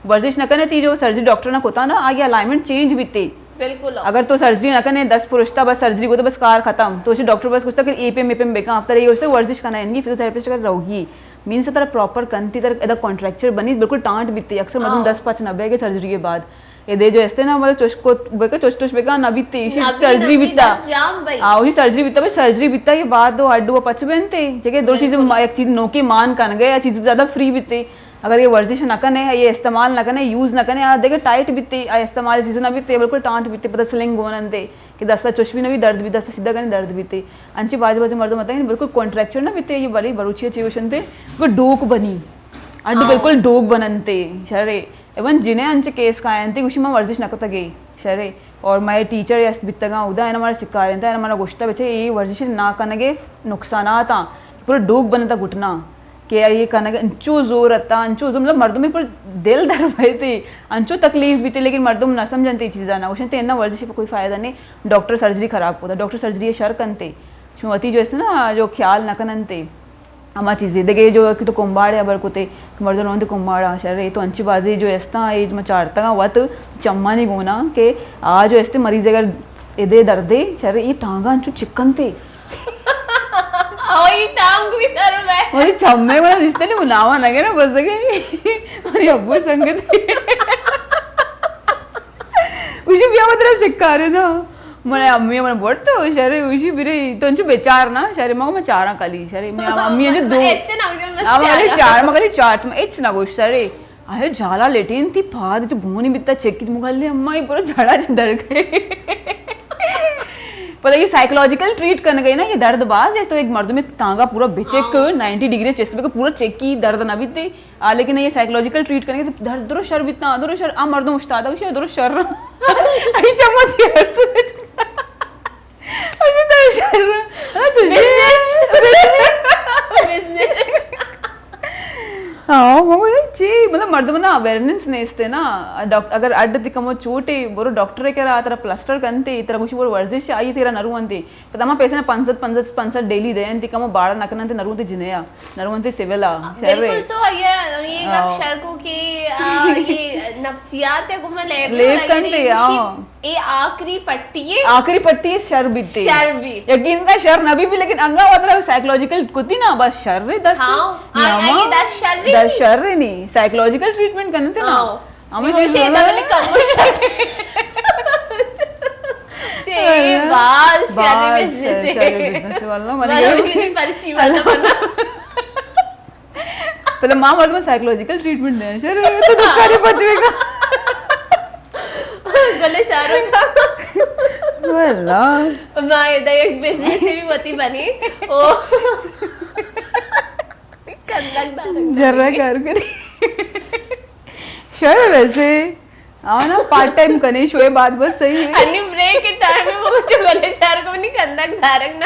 ورزش نہ کنے تی جو سرجری ڈاکٹر نہ کوتا نا، آگے الائنمنٹ چینج بیتے۔ بالکل۔ اگر تو سرجری نہ کنے، دست پرشتا بس سرجری کو تو بس کار ختم۔ تو اسے ڈاکٹر بس گوشتا کہ اے پیم، اے پیم بکن، ہفتہ رہی گوشتا ورزش کنا، یعنی فزیوتھراپسٹ اگر رہوگی، مینز ترا پراپر کنتی، ترا ادا کانٹریکچر بنی، بالکل ٹانٹ بیتے۔ اکثر مردم ہاں۔ دست پچ نہ بے کہ سرجری کے بعد۔ اے دے جو استے نا، مطلب چوش کو بکن، چوش چوش بکن نہ بیتے، اسی نہ بی، سرجری نہ بی، بیتا۔ دست جام بھائی۔ آ، اسی سرجری بیتا، بھائی سرجری بیتا، یہ بعد دو ہڈو پچ بنتے، جگہ دو چیز، بالکل۔ ما-، ایک چیز نوکی مان کن گئے، یا چیز زیادہ فری بیتے۔ اگر یہ ورزش نہ کنے، یہ استعمال نہ کنے، یوز نہ کنے، آ دیکھے ٹائٹ بیتے، آ استعمال چیز نہ بیتے، بالکل ٹانٹ بیتے، پتہ سلنگ گون انتے، کہ دستا چوش بھی نہ بی، درد بھی، دست سیدھا کنے درد بیتے۔ انچی باج باج مردم آتے ہیں، بالکل کانٹریکچر نہ بیتے، یہ بلی بروچی چیز وشنتے، وہ ڈوک بنی۔ اڈ ہاں۔ بالکل ڈوک بننتے، شرے۔ ایون جنہیں انچ کیس کائنتے، گوشی ما ورزش نہ کتگے، شرے۔ اور مئے ٹیچر یس بیتگاں، اودا اینا مارا سکارینتا، اینا مارا گوشتا، بچے، اے ورزش نہ کنگے نقصانات آں۔ پورا ڈوک بنتا گھٹنا کہ اے کنگے، انچو زور اتا، انچو زور، مطلب مردمے پر دل در بیتے، انچو تکلیف بیتے، لیکن مردم نہ سمجھنتے چیزاں نہ۔ گوشنتے اینا ورزش پر کوئی فائدہ نہیں، ڈاکٹر سرجری خراب کوتا، ڈاکٹر سرجری شر کنتے۔ چون وتی جو است نا، جو خیال نہ کننتے۔ ہما چیزے دگہ جو کہ تو کمباڑے ہبر کتے کہ مردم رونتے کمباڑا، شر اے تو انچی بازی جو استاں، اے ما چارتگاں وت چمانی گونا کہ آ جو استے مریض اگر ادے دردے، شر اے ٹانگا انچو چکنتے۔ اوئی ٹانگ بھی در میں۔ وہی چمے گونا دستے نہیں، بلاوا نہ گنا بس گئے۔ ارے ابو سنگت۔ گوشی بیا ما ترا سکارے نا۔ من امی من برت تو شرے، گوشی برے تو انچو بچار نا شرے، ما ما چاراں کلی شرے، من امی انچو دو۔ اچ نہ گوشم، بس آ، من چاراں۔ چار، ما کلی چار، تو اچ نہ گوش شرے۔ اے جالا لیٹین تھی پاد جو بونی بیتا چیک کی مغل اما یہ پورا جھڑا چ در گئے۔ پتہ یہ سائیکولوجیکل ٹریٹ کرنے گئے نا، یہ درد باز ہے تو ایک مردم تانگا پورا بچک ہاں۔ نائنٹی ڈگری چست بکے پورا چیک کی درد نہ بیتے۔ آ، لیکن یہ سائیکولوجیکل ٹریٹ کرنے گئے تو درد درو شر بیتا، درو شر، آ مردم استاد ہے، درو شر۔ اے چمچ یہ ہر سوچ۔ اچھا، تو شر، ہاں، تو شر۔ بزنس۔ بزنس۔ ہاں، مگو چی، مطلب، مردم نا اویئرنس نیست نا۔ ڈاک-، اگر اڈ تی کمو چوٹے، برو ڈاکٹر کرا، ترا پلاسٹر کنتے، ترا گوشی برو ورزش آئی، تیرا نرو انتے۔ پدا ما پیسے نا پنچ سد، پنچ سد، پنچ سد ڈیلی دے انتے، کمو باڑا نکن انتے، نرو انتے جنیا، نرو انتے سیولا، شہر۔ بالکل، تو یہ، یہ گپ ہاں۔ شر کو کہ، آ، یہ نفسیات ہے، گمہ لیب لیب کنتے، ہاں۔ اے آخری پٹی ہے۔ آخری پٹی ہے، شر بیتے۔ شر بی۔ یقین کا شر نہ بی بی، لیکن انگا وترا سائیکولوجیکل کتی نا، بس شر ہے دست۔ ہاں، آ، آ، یہ دست شر ہے۔ دست شر ہے نہیں، سائیکولوجیکل ٹریٹمنٹ کرنے تے نا۔ ہاں۔ ہمیں یہ چیز مجھے بولا۔ اتنا لے کم ہو شر۔ چے، ہاں۔ باز شر باز بزنس ہے۔ شر بزنس ہے، واللہ، من بس نے ہم کسی پرچی والا بنا۔ پہلے ماں مردم سائیکولوجیکل ٹریٹمنٹ دے، شر تو دکھا دے بچ گا۔ گلے چاروں کا۔ واللہ۔ ماں ادا ایک بزنس سے بھی متی بنی۔ او۔ کندگ دارگ جرا کار کری۔ شر ویسے۔ آنا پارٹ ٹائم کنے شوئے بعد بس صحیح ہے۔ انی بریک کے ٹائم میں وہ جو گلے چار کو نہیں کندگ دارگ نہ۔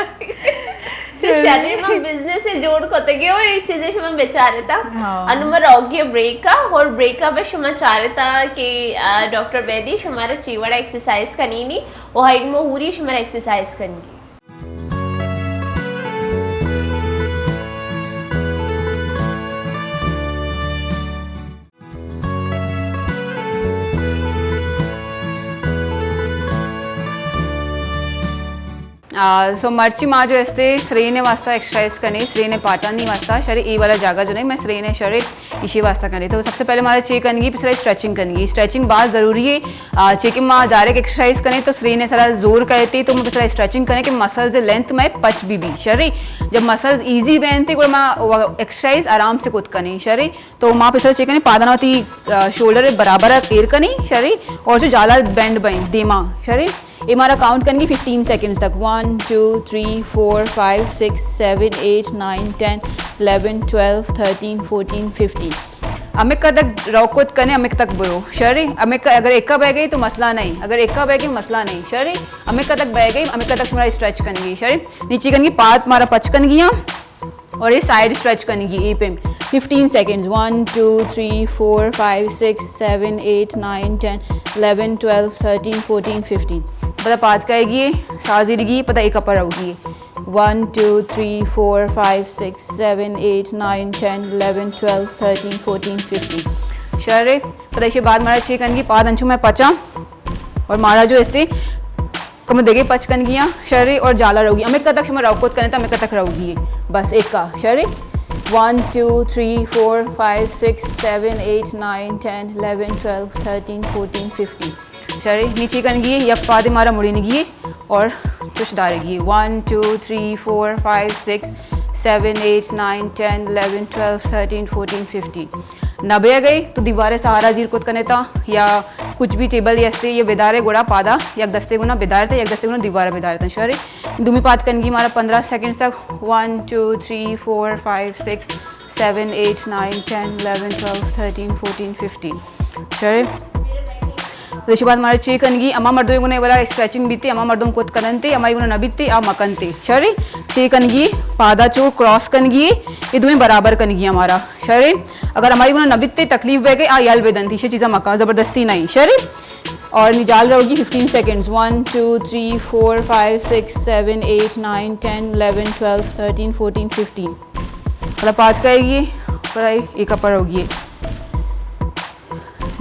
تو شری ما بزنس سے جوڑ کو تے گئے اور اس چیزیں شما بیچارے تا۔ ہاں۔ انو ما روگی بریک کا اور بریک کا بس شما چارے تا کہ، آ، ڈاکٹر بیدی شمارا چی وڑا ایکسرسائز کنی نی، وہ ہائیگ مو ہوری شمارا ایکسرسائز کنی۔ آ، سو مرچی ما جو استے سرین واسطہ ایکسرسائز کنے، سرین پاٹانی واسطہ، شری ای والا جاگہ جو نہیں، میں سرین شری ایشی واسطہ کنے۔ تو سب سے پہلے ہمارا چے کنگی، پھر سرا اسٹریچنگ کنگی۔ اسٹریچنگ بہت ضروری ہے۔ آ، چے کہ ما ڈائریکٹ ایکسرسائز کنے تو سرین سرا زور کہتے، تو میں پھر سرا اسٹریچنگ کنے کہ مسلز لینتھ میں پچ بی بی۔ شری، جب مسلز ایزی بینتے، گڑا ما ایکسرسائز آرام سے کت کنے۔ شری، تو ما پسر چے کنے، پادانا وتی، آ، شولڈر برابر ایر کنے، شری، اور جو جالا بینڈ بیں دیما، شری۔ اے مارا کاؤنٹ کنگی ففٹین سیکنڈز تک، one, two, three, four, five, six, seven, eight, nine, ten, eleven, twelve, thirteen, fourteen, fifteen. ہمک تک رو کت کنے، ہمک تک برو، شری۔ ہمک اگر ایکا بہ گئی تو مسئلہ نہیں، اگر ایکا بہ گئی مسئلہ نہیں، شری۔ ہمک تک بہ گئی، ہمک تک شمارا اسٹریچ کنگی، شری۔ نیچے کنگی پاد مارا پچ کنگی ہاں۔ اور یہ سائیڈ اسٹریچ کنگی اے پہ fifteen seconds, one, two, three, four, five, six, seven, eight, nine, ten, eleven, twelve, thirteen, fourteen, fifteen. پتہ پاد کائے گی، ساز ارگی، پتہ ایک اپر رہو گی۔ One, two, three, four, five, six, seven, eight, nine, ten, eleven, twelve, thirteen, fourteen, fifteen. شر ہے۔ پتہ اسے بعد مارا چے کنگی، پاد انچو میں پچاں۔ اور مارا جو استے کم دگے پچ کنگی ہاں، شرے، اور جالا رہوگی۔ ہمیں کتک شما رو کت کنے تا ہمیں کتک رہوگی۔ بس ایک کا، شرے۔ One, two, three, four, five, six, seven, eight, nine, ten, eleven, twelve, thirteen, fourteen, fifteen. شرے، نیچے کنگی ہے، یک پادے مارا مڑینگی ہے اور چش دارگی ہے۔ One, two, three, four, five, six, seven, eight, nine, ten, eleven, twelve, thirteen, fourteen, fifteen. نہ بہ گئے تو دیوارے سہارا زیر کت کنے تا یا کچھ بھی ٹیبل یا استے یا بدارے گڑا پادا یک دستے گنا بدارے تا یک دستے گنا دیوارے بدارے تا۔ شرے، دومی پاد کنگی مارا پندرہ سیکنڈز تک۔ One, two, three, four, five, six, seven, eight, nine, ten, eleven, twelve, thirteen, fourteen, fifteen. شرے۔ دیشی بعد مارا چے کنگی، اما مردم گنے والا اسٹریچنگ بیتی، اما مردم کت کننتے، اما گنا نہ بیتی، آ مکنتے۔ شرے، چے کنگی، پادا چو کراس کنگی، یہ دوئیں برابر کنگی ہمارا۔ شرے، اگر ہماری گنا نہ بیتے تکلیف بہ گئے، آ یل بدنتی، شے چیزا مکا، زبردستی نہیں۔ شرے، اور نجال رہوگی fifteen seconds. One, two, three, four, five, six, seven, eight, nine, ten, eleven, twelve, thirteen, fourteen, fifteen. مطلب پاد کائے گی، پتہ ہے، ایک اپر ہوگی۔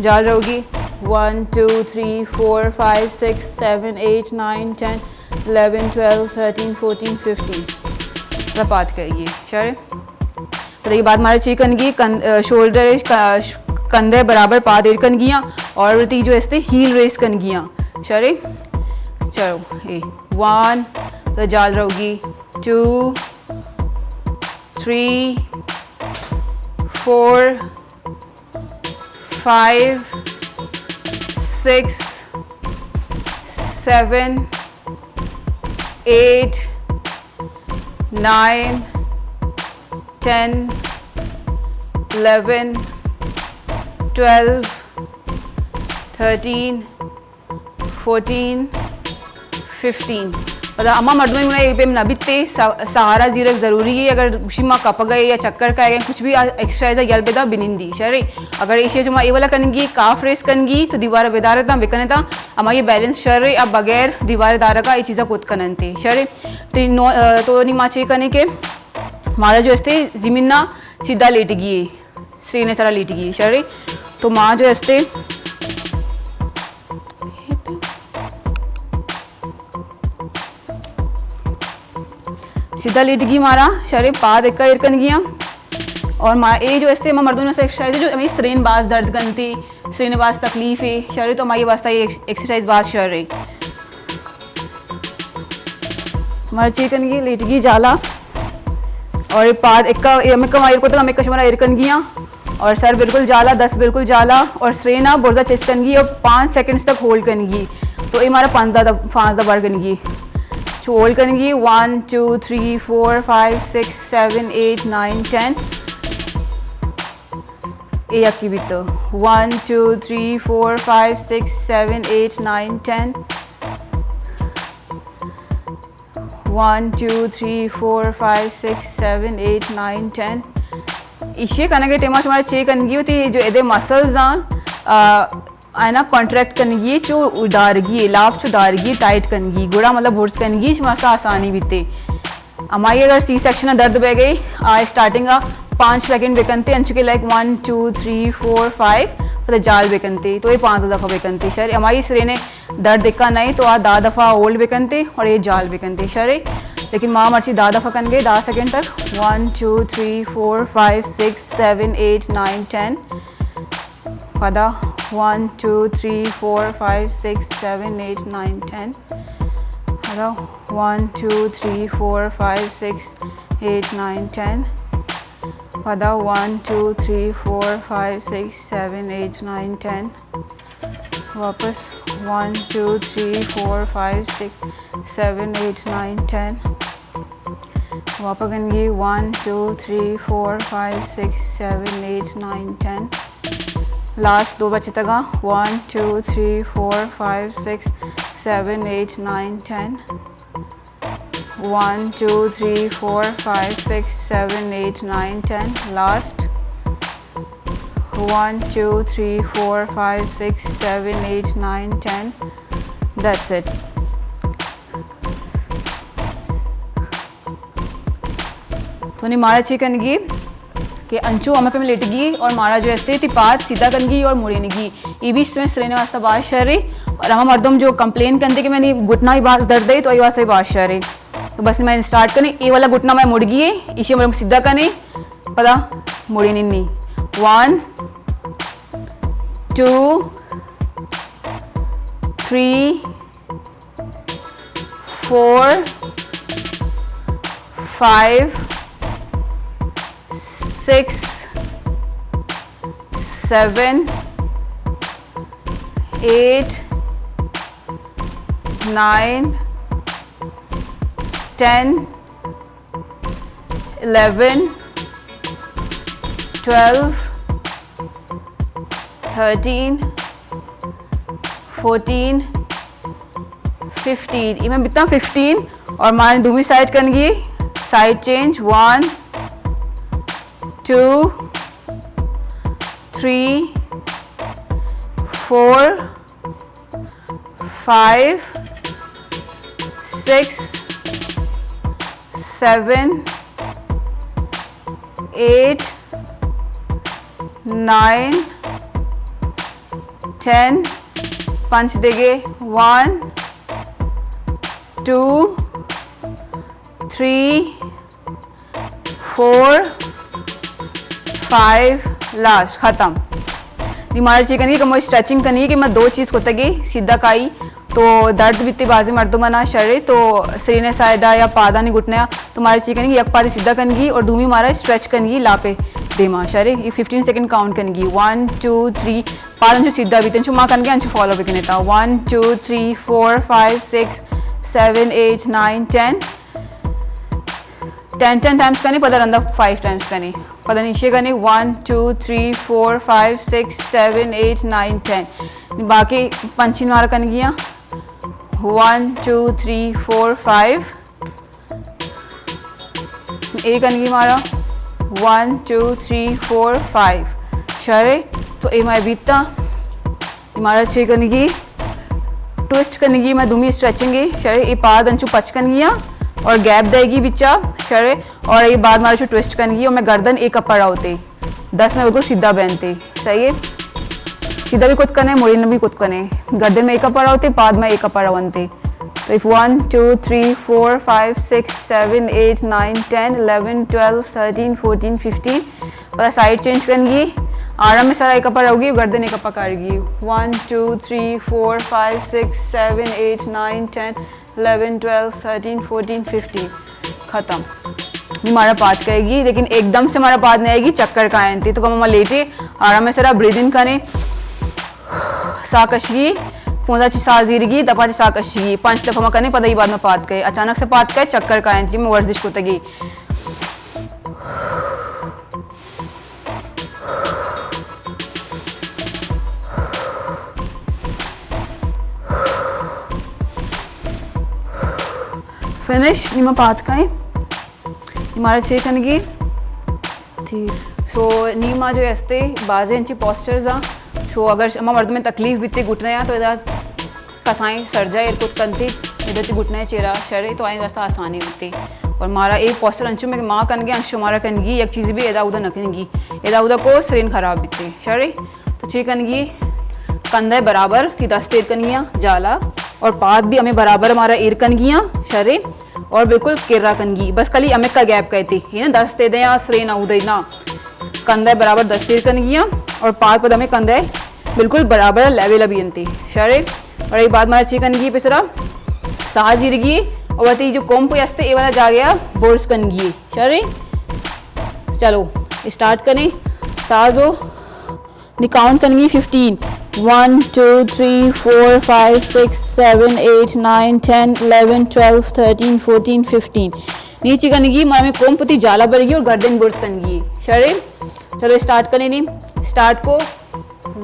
جال رہوگی۔ One, two, three, four, five, six, seven, eight, nine, ten, eleven, twelve, thirteen, fourteen, fifteen. مطلب پاد کائے گی، شرے۔ پتہ یہ بعد مارا چے کنگی، کن-، آ، شولڈر، کا-، ش-، کندھے برابر پاد ایر کنگیاں اور تی جو استے ہیل ریس کنگیاں۔ شرے؟ چلو، اے ون، تو جال رہوگی، two, three, four, five, six, seven, eight, nine, ten, eleven, twelve, thirteen, fourteen, fifteen. پدا ہما مردمانی گونا اے پیم نہ بیتے، سا-، سہارا زیرگ ضروری ہے۔ اگر گوشی ما کپگئے یا چکر کائیگئے، کچھ بھی آ ایکسرسائز یل بدا بنندی، شرے۔ اگر ایشی جو ما اے والا کنگی، کاف ریس کنگی، تو دیوار بدارتاں، بکنتاں، ہما یہ بیلنس شرے، اب بغیر دیوار دارگا یہ چیزا کت کننتے، شرے۔ تو نو-، آ، تو نی ما چے کنے کہ مارا جو استے زمین نا سیدھا لیٹگی ہے۔ سرینے سرا لیٹگی، شرے۔ تو ما جو استے سیدھا لیٹگی مارا، شرے، پاد اکا ایر کنگی ہم۔ اور ما اے جو استے ما مردم سے ایکسرسائز ہے جو ہمیں سرین باز درد کنتی، سرین باز تکلیف ہے، شرے، تو ہماری واسطہ یہ ایکسرسائز باز شرے۔ مرچی کنگی لیٹگی جالا اور پاد اکا، اے ہمیں کم ایر کو تک ہمیں کشمرا ایر کنگی ہاں اور سر بالکل جالا، دست بالکل جالا اور سرینا برزا چست کنگی اور پانچ سیکنڈز تک ہولڈ کنگی۔ تو اے ہمارا پانزدہ دف-، پانزدہ بار کنگی۔ چو ہولڈ کنگی، one, two, three, four, five, six, seven, eight, nine, ten. اے یکی بیتو۔ One, two, three, four, five, six, seven, eight, nine, ten. One, two, three, four, five, six, seven, eight, nine, ten. ایشی کنگے ٹیما شمارا چے کنگی ہوتی، جو ادے مسلز آن، آ، آئینا کانٹریکٹ کنگی، چو دارگی، لاپ چو دارگی، ٹائٹ کنگی، گڑا مطلب برز کنگی، شما سا آسانی بیتے۔ ہمائی اگر سی سیکشن درد بہ گئی، آ، اسٹارٹنگ آ پانچ سیکنڈ بکنتے، انچو کہ like one, two, three, four, five, پتہ جال بکنتے، تو یہ پانچ دفعہ بکنتے۔ شر، ہمائی سرینے درد اکا نہیں، تو آ دہ دفعہ ہولڈ بکنتے اور یہ جال بکنتے۔ شر، لیکن ما مرچی دہ دفعہ کن گئے، دہ سیکنڈ تک۔ One, two, three, four, five, six, seven, eight, nine, ten. پدا one, two, three, four, five, six, seven, eight, nine, ten. پدا one, two, three, four, five, six, eight, nine, ten. پدا one, two, three, four, five, six, seven, eight, nine, ten. واپس one, two, three, four, five, six, seven, eight, nine, ten. واپس گنگی one, two, three, four, five, six, seven, eight, nine, ten. Last دو بچتگا، one, two, three, four, five, six, seven, eight, nine, ten. One, two, three, four, five, six, seven, eight, nine, ten. Last. One, two, three, four, five, six, seven, eight, nine, ten. That's it. تو نی مارا چی کنگی کہ انچو ہمیں پہ لیٹگی اور مارا جو استے تی پاد سیدھا کنگی اور مڑینگی۔ یہ بھی سرین واسطہ باز شر ہے۔ اور ہما مردم جو کمپلین کنتے کہ میں نے گھٹنا ہی باز درد ہے، تو یہ واسطے باز شر ہے۔ تو بس میں اسٹارٹ کریں، یہ والا گھٹنا میں مڑ گئی ہے، اسے ہم سیدھا کریں، پدا مڑینی نہیں۔ One, two, three, four, five, six, seven, eight, nine, ten, eleven, twelve, thirteen, fourteen, fifteen. یہ میں بتا ففٹین اور مارے دومی سائیڈ کنگی، side change, one, two, three, four, five, six, seven, eight, nine, ten, پنچ دگے، one, two, three, four, five, last, ختم۔ نی مارا چی کنی کہ میں اسٹریچنگ کنی کہ میں دو چیز کتگی سیدھا کائی، تو درد بیتے بازی مردمانا شرے، تو سرینے سائیڈا یا پادانی گھٹنے، تو مارا چی کنی یک پادی سیدھا کنگی اور دومی مارا اسٹریچ کنگی لاپے۔ دیما، شرے، اے ففٹین سیکنڈ کاؤنٹ کنگی، ون، ٹو، تھری، پاد انچو سیدھا بیت، انچو ما کنگے انچو فالو بکنے تا، one, two, three, four, five, six, seven, eight, nine, ten, ten, ten times کنے، پدا رندا فائیو ٹائمز کنے، پدا نیچے کنے، one, two, three, four, five, six, seven, eight, nine, ten, باقی پنچین مارا کنگیاں، one, two, three, four, five, اے کنگی مارا، one, two, three, four, five. شرے، تو اے مئے بیتا۔ اے مارا چے کنگی؟ ٹویسٹ کنگی، مئے دومی اسٹریچنگ اے۔ شرے، اے پاد انچو پچ کنگی ہاں اور گیپ دے گی بچا۔ شرے، اور اے بعد مارا چو ٹویسٹ کنگی اور مئے گردن اے کپا ہوتے۔ دست مئے بالکل سیدھا بینتے۔ صحیح ہے؟ سیدھا بھی کت کنے، مڑین بھی کت کنے۔ گردن مئے اے کپا ہوتے، پاد مئے اے کپا ونتے۔ تو اف one, two, three, four, five, six, seven, eight, nine, ten, eleven, twelve, thirteen, fourteen, fifteen, پدا سائیڈ چینج کنگی، آرام سرا اے کپا رہوگی، گردن اے کپا کارگی۔ One, two, three, four, five, six, seven, eight, nine, ten, eleven, twelve, thirteen, fourteen, fifteen. ختم۔ نی مارا پاد کئیگی، لیکن ایک دم سے مارا پاد نہیں آئیگی، چکر کائیں تے۔ تو کم ما لیٹے، آرام سرا بریدنگ کنے، ساہ کشگی، پونزا چی ساہ زیرگی، دپا چی ساہ کشگی، پنچ دفعہ ما کنے، پدا ای بعد ما پاد کئے۔ اچانک سے پاد کئے، چکر کائیں تے، ما ورزش کتگی۔ فنش، نی ما پاد کئیں۔ نی مارا چے کنگی؟ ٹھیک۔ سو، نی ما جو استے، بازیں انچی پوسچرز آں۔ سو، اگر ہما مردمے تکلیف بیتے گھٹنے آ، تو ادا کسائیں سرجا ایر کت کنتی، ادا تی گھٹنے چیرا شرے تو آئیں واسطہ آسانی بیتی۔ اور مارا اے پوسچر انچو میں ما کنگے، انچو مارا کنگی، یک چیز بھی ادا اودا نہ کنگی۔ ادا اودا کو سرین خراب بیتی، شرے۔ تو چے کنگی؟ کندھے برابر تی دست ایر کنگیاں جالا، اور پاد بھی ہمیں برابر مارا ایر کنگیاں، شرے۔ اور بالکل کرا کنگی، بس کلی ہمیں کا گیپ کہتی، یہ نا دست دے دیں یا سرین اودا نا۔ کندھے برابر دست ایر کنگیاں، اور پاد پد ہمیں کندھے بالکل برابر لیول بینتی، شرے۔ اور اے بعد مارا چی کنگی؟ پسرا ساہ زیرگی اور وتی جو کومپ ہستے اے والا جاگہ برز کنگی، شرے۔ چلو اسٹارٹ کنیں۔ ساہ زو، نی کاؤنٹ کنگی fifteen. One, two, three, four, five, six, seven, eight, nine, ten, eleven, twelve, thirteen, fourteen, fifteen. نیچے کنگی، مارا میں کومپ تی جالا برگی اور گردن برز کنگی، شرے۔ چلو اسٹارٹ کنیں نی۔ اسٹارٹ کو۔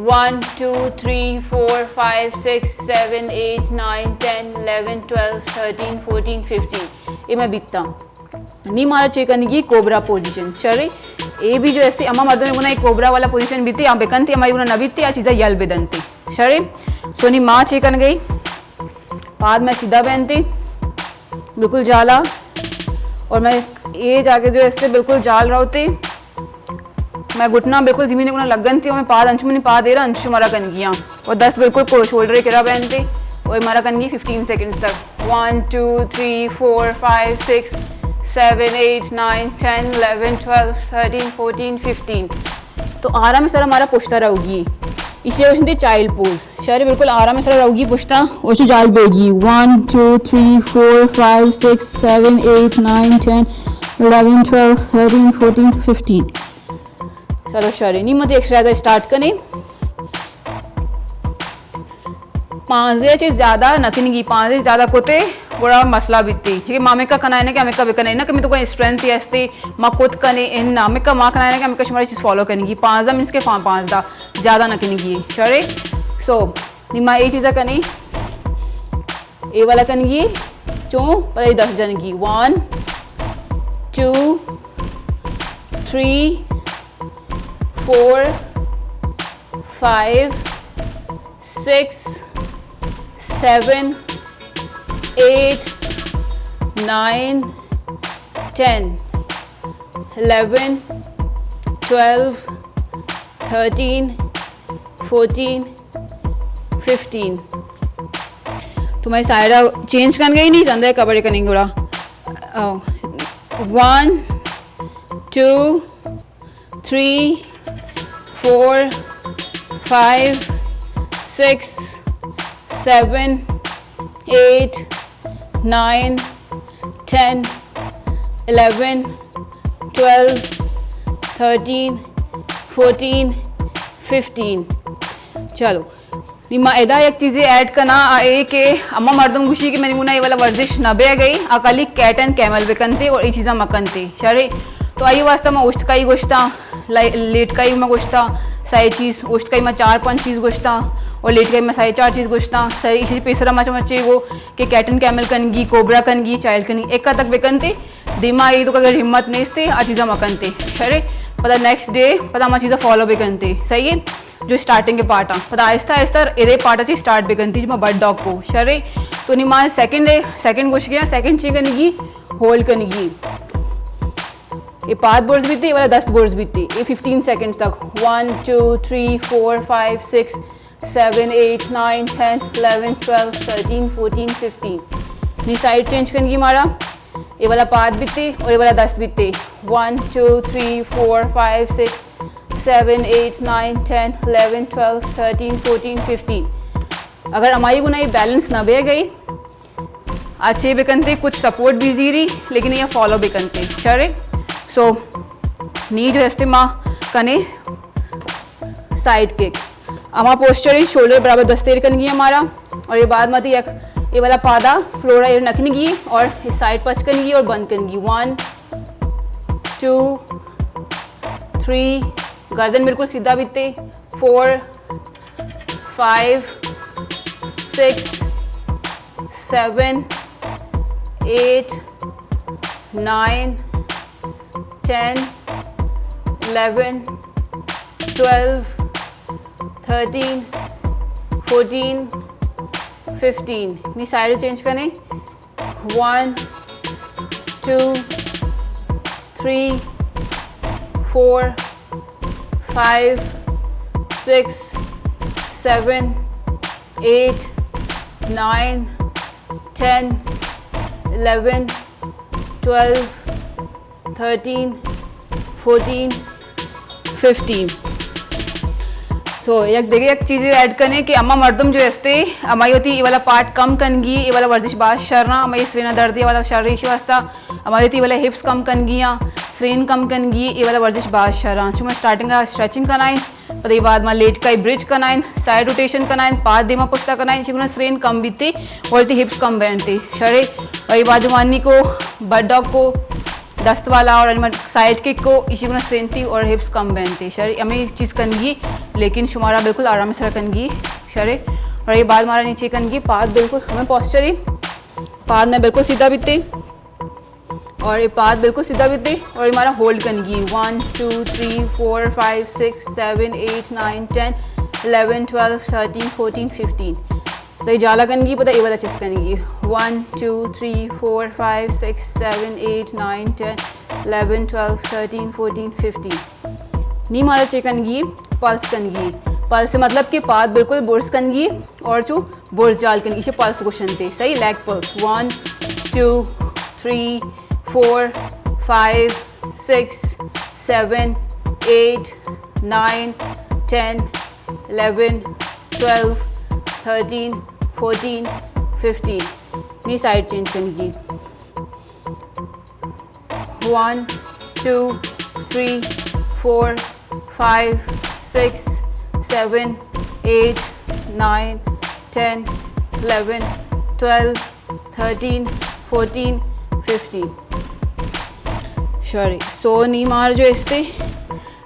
One, two, three, four, five, six, seven, eight, nine, ten, eleven, twelve, thirteen, fourteen, fifteen. اے میں بیتا۔ نی مارا چے کنگی؟ کوبرا پوزیشن، شرے۔ اے بھی جو استے اما مردم گنا اے کوبرا والا پوزیشن بیتے، آ بکنتے، اما گنا نہ بیتے، آ چیزا یل بدنتے، شرے۔ سو نی ما چے کنگی؟ پاد میں سیدھا بینتے، بالکل جالا، اور میں اے جاگہ جو استے بالکل جال رہوتے۔ میں گھٹنا بالکل زمین گنا لگنتی اور میں پاد انچو منی پاد ایرا انچو مارا کنگیاں۔ اور دست بالکل کو شولڈر کرا بینتے اور مارا کنگی ففٹین سیکنڈز تک۔ One, two, three, four, five, six, seven, eight, nine, ten, eleven, twelve, thirteen, fourteen, fifteen. تو آرام سر ہمارا پشتا رہوگی۔ اسے وشنتے چائلڈ پوز۔ شرے بالکل آرام سر رہوگی پشتا۔ اوشو جال بیگی۔ One, two, three, four, five, six, seven, eight, nine, ten, eleven, twelve, thirteen, fourteen, fifteen. چلو شرے، نی متی ایکسرسائز اسٹارٹ کنیں۔ پانزدہ چیز زیادہ نہ کنگی، پانزدہ زیادہ کتے گڑا مسئلہ بیتی۔ چونکہ ما ہمکا کنائیں کہ ہمکا بکنائیں کہ میں تو کوئی اسٹرینتھ ہستی، ما کت کنے ان نہ، ہمکا ما کنائیں کہ ہمکا شمارا چیز فالو کنگی۔ پانزدہ مینس کہ پان-، پانزدہ زیادہ نہ کنگی، شرے۔ سو، نی ما اے چیزا کنیں۔ اے والا کنگی، چون پدا اے دست جنگی۔ One, two, three, four, five, six, seven, eight, nine, ten, eleven, twelve, thirteen, fourteen, fifteen. تو میں سائیڈ چینج کن گئی نہیں، رندے کبڑے کنیں گڑا۔ او، one, two, three, four, five, six, seven, eight, nine, ten, eleven, twelve, thirteen, fourteen, fifteen. چلو، نی ما ادا یک چیزے ایڈ کناں، آ اے کہ ہما مردم گوشی کہ منی گونا اے والا ورزش نہ بے گئی، آ کالی کیٹ اینڈ کیمل بکنتے اور اے چیزاں مکنتے۔ شرے، تو آئی واسطہ ما اوشتکائی گوشتاں، لے-، لیٹکائی ما گوشتاں، سائے چیز، اوشتکائی ما چار پنچ چیز گوشتاں، اور لیٹکائی ما سائے چار چیز گوشتاں۔ سائے اے چیز پیسرا ما چمچے گو کہ کیٹ اینڈ کیمل کنگی، کوبرا کنگی، چائلڈ کنگی، ایکا تک بکنتے۔ دیما اے تو اگر ہمت نیستے، آ چیزاں مکنتے۔ شرے، پدا نیکسٹ ڈے، پدا ہما چیزاں فالو بکنتے۔ صحیح ہے؟ جو اسٹارٹنگ کے پارٹ آں، پدا آہستہ آہستہ ادے پارٹ اچی اسٹارٹ بکنتی، جو ما برڈ ڈاگ کو۔ شرے، تو نی ما سیکنڈ ہے، سیکنڈ گوش گیا، سیکنڈ چی کنگی؟ ہولڈ کنگی۔ اے پاد برز بیتی، اے والا دست برز بیتی، اے ففٹین سیکنڈ تک۔ One, two, three, four, five, six, seven, eight, nine, ten, eleven, twelve, thirteen, fourteen, fifteen. نی سائیڈ چینج کنگی مارا۔ اے والا پاد بیتے اور اے والا دست بیتے۔ One, two, three, four, five, six, seven, eight, nine, ten, eleven, twelve, thirteen, fourteen, fifteen. اگر ہمائی گنا یہ بیلنس نہ بے گئی، آ چے بکنتے، کچھ سپورٹ بھی زیری، لیکن یہ فالو بکنتے۔ شرے؟ سو، نی جو ہستے ما کنے سائیڈ کک۔ ہما پوسچر شولڈر برابر دستیر کنگی ہمارا۔ اور یہ بعد ماتی یک، یہ والا پادا فلورا ایر نکنگی اور یہ سائیڈ پچ کنگی اور بند کنگی۔ ون، ٹو، تھری، گردن بالکل سیدھا بیتے۔ Four, five, six, seven, eight, nine, ten, eleven, twelve, thirteen, fourteen, fifteen. نی سائیڈ چینج کنے۔ One, two, three, four, five, six, seven, eight, nine, ten, eleven, twelve, thirteen, fourteen, fifteen. سو، یک دیگہ یک چیزے ایڈ کنے کہ اما مردم جو استے، امائی وتی اے والا پارٹ کم کنگی، اے والا ورزش باز شر نا، امائی سرینا درد اے والا شر ایشی واسطہ، امائی وتی اے والا ہپس کم کنگی آں، سرین کم کنگی، اے والا ورزش باز شر آں۔ چو ما اسٹارٹنگ آ اسٹریچنگ کنائیں، پدا اے بعد ما لیٹ کئی برج کنائیں، سائیڈ روٹیشن کنائیں، پاد دیما پشتا کنائیں، چی گنا سرین کم بیتے، اور تی ہپس کم بینتے۔ شرے، اور اے بعد جو مانی کو، برڈ ڈاگ کو، دست والا اور انمٹ سائیڈ کک کو، ایشی گنا سرینتی اور ہپس کم بینتی۔ شرے، ہمیں چیز کنگی، لیکن شمارا بالکل آرام سر کنگی۔ شرے، اور یہ بعد ہمارا نیچے کنگی، پاد بالکل ہمیں پوسچر ہی، پاد میں بالکل سیدھا بیتے اور یہ پاد بالکل سیدھا بیتے اور یہ ہمارا ہولڈ کنگی۔ One, two, three, four, five, six, seven, eight, nine, ten, eleven, twelve, thirteen, fourteen, fifteen. تئی جالا کنگی، پدا اے والا چست کنگی۔ One, two, three, four, five, six, seven, eight, nine, ten, eleven, twelve, thirteen, fourteen, fifteen. نی مارا چے کنگی؟ پلس کنگی۔ پلس سے مطلب کہ پاد بالکل برز کنگی اور چو برز جال کنگی، اسے پلس گوشنتے۔ صحیح، لیگ پلس۔ One, two, three, four, five, six, seven, eight, nine, ten, eleven, twelve, thirteen, fourteen, fifteen. نی سائیڈ چینج کنگی۔ One, two, three, four, five, six, seven, eight, nine, ten, eleven, twelve, thirteen, fourteen, fifteen. شوری، سو نی مار جو استے،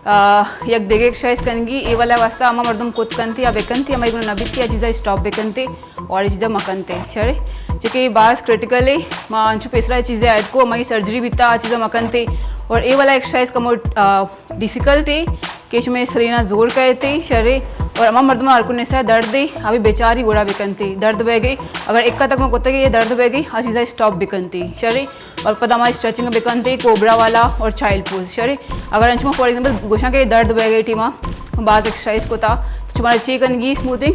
آ، یک دگہ ایکسرسائز کنگی، اے والا واسطہ ہما مردم کت کنتی یا بکنتی، ہما ایگنو نہ بیتی، آ چیزا اسٹاپ بکنتی اور اے چیزا مکنتی۔ شرے، چونکہ اے باز کریٹیکل ہے، ما انچو پیسرا چیزے ایڈ کو، ہماری سرجری بیتا، آ چیزا مکنتی۔ اور اے والا ایکسرسائز کمو، آ، ڈیفیکلٹ ہے کہ شمے سرینا زور کہتے، شرے، اور ہما مردم ہر کو نسا درد ہے، ہمیں بیچاری گوڑا بکنتی، درد بہ گئی، اگر ایکا تک ما کتے کہ یہ درد بہ گئی، آ چیزا اسٹاپ بکنتی، شرے۔ اور پدا ہماری اسٹریچنگ بکنتے کوبرا والا اور چائلڈ پوز، شرے۔ اگر انچو ما فار ایگزامپل گوشاں کہ درد بہ گئی ٹیما، باز ایکسرسائز کو تا، تو ہمارا چے کنگی اسموتھنگ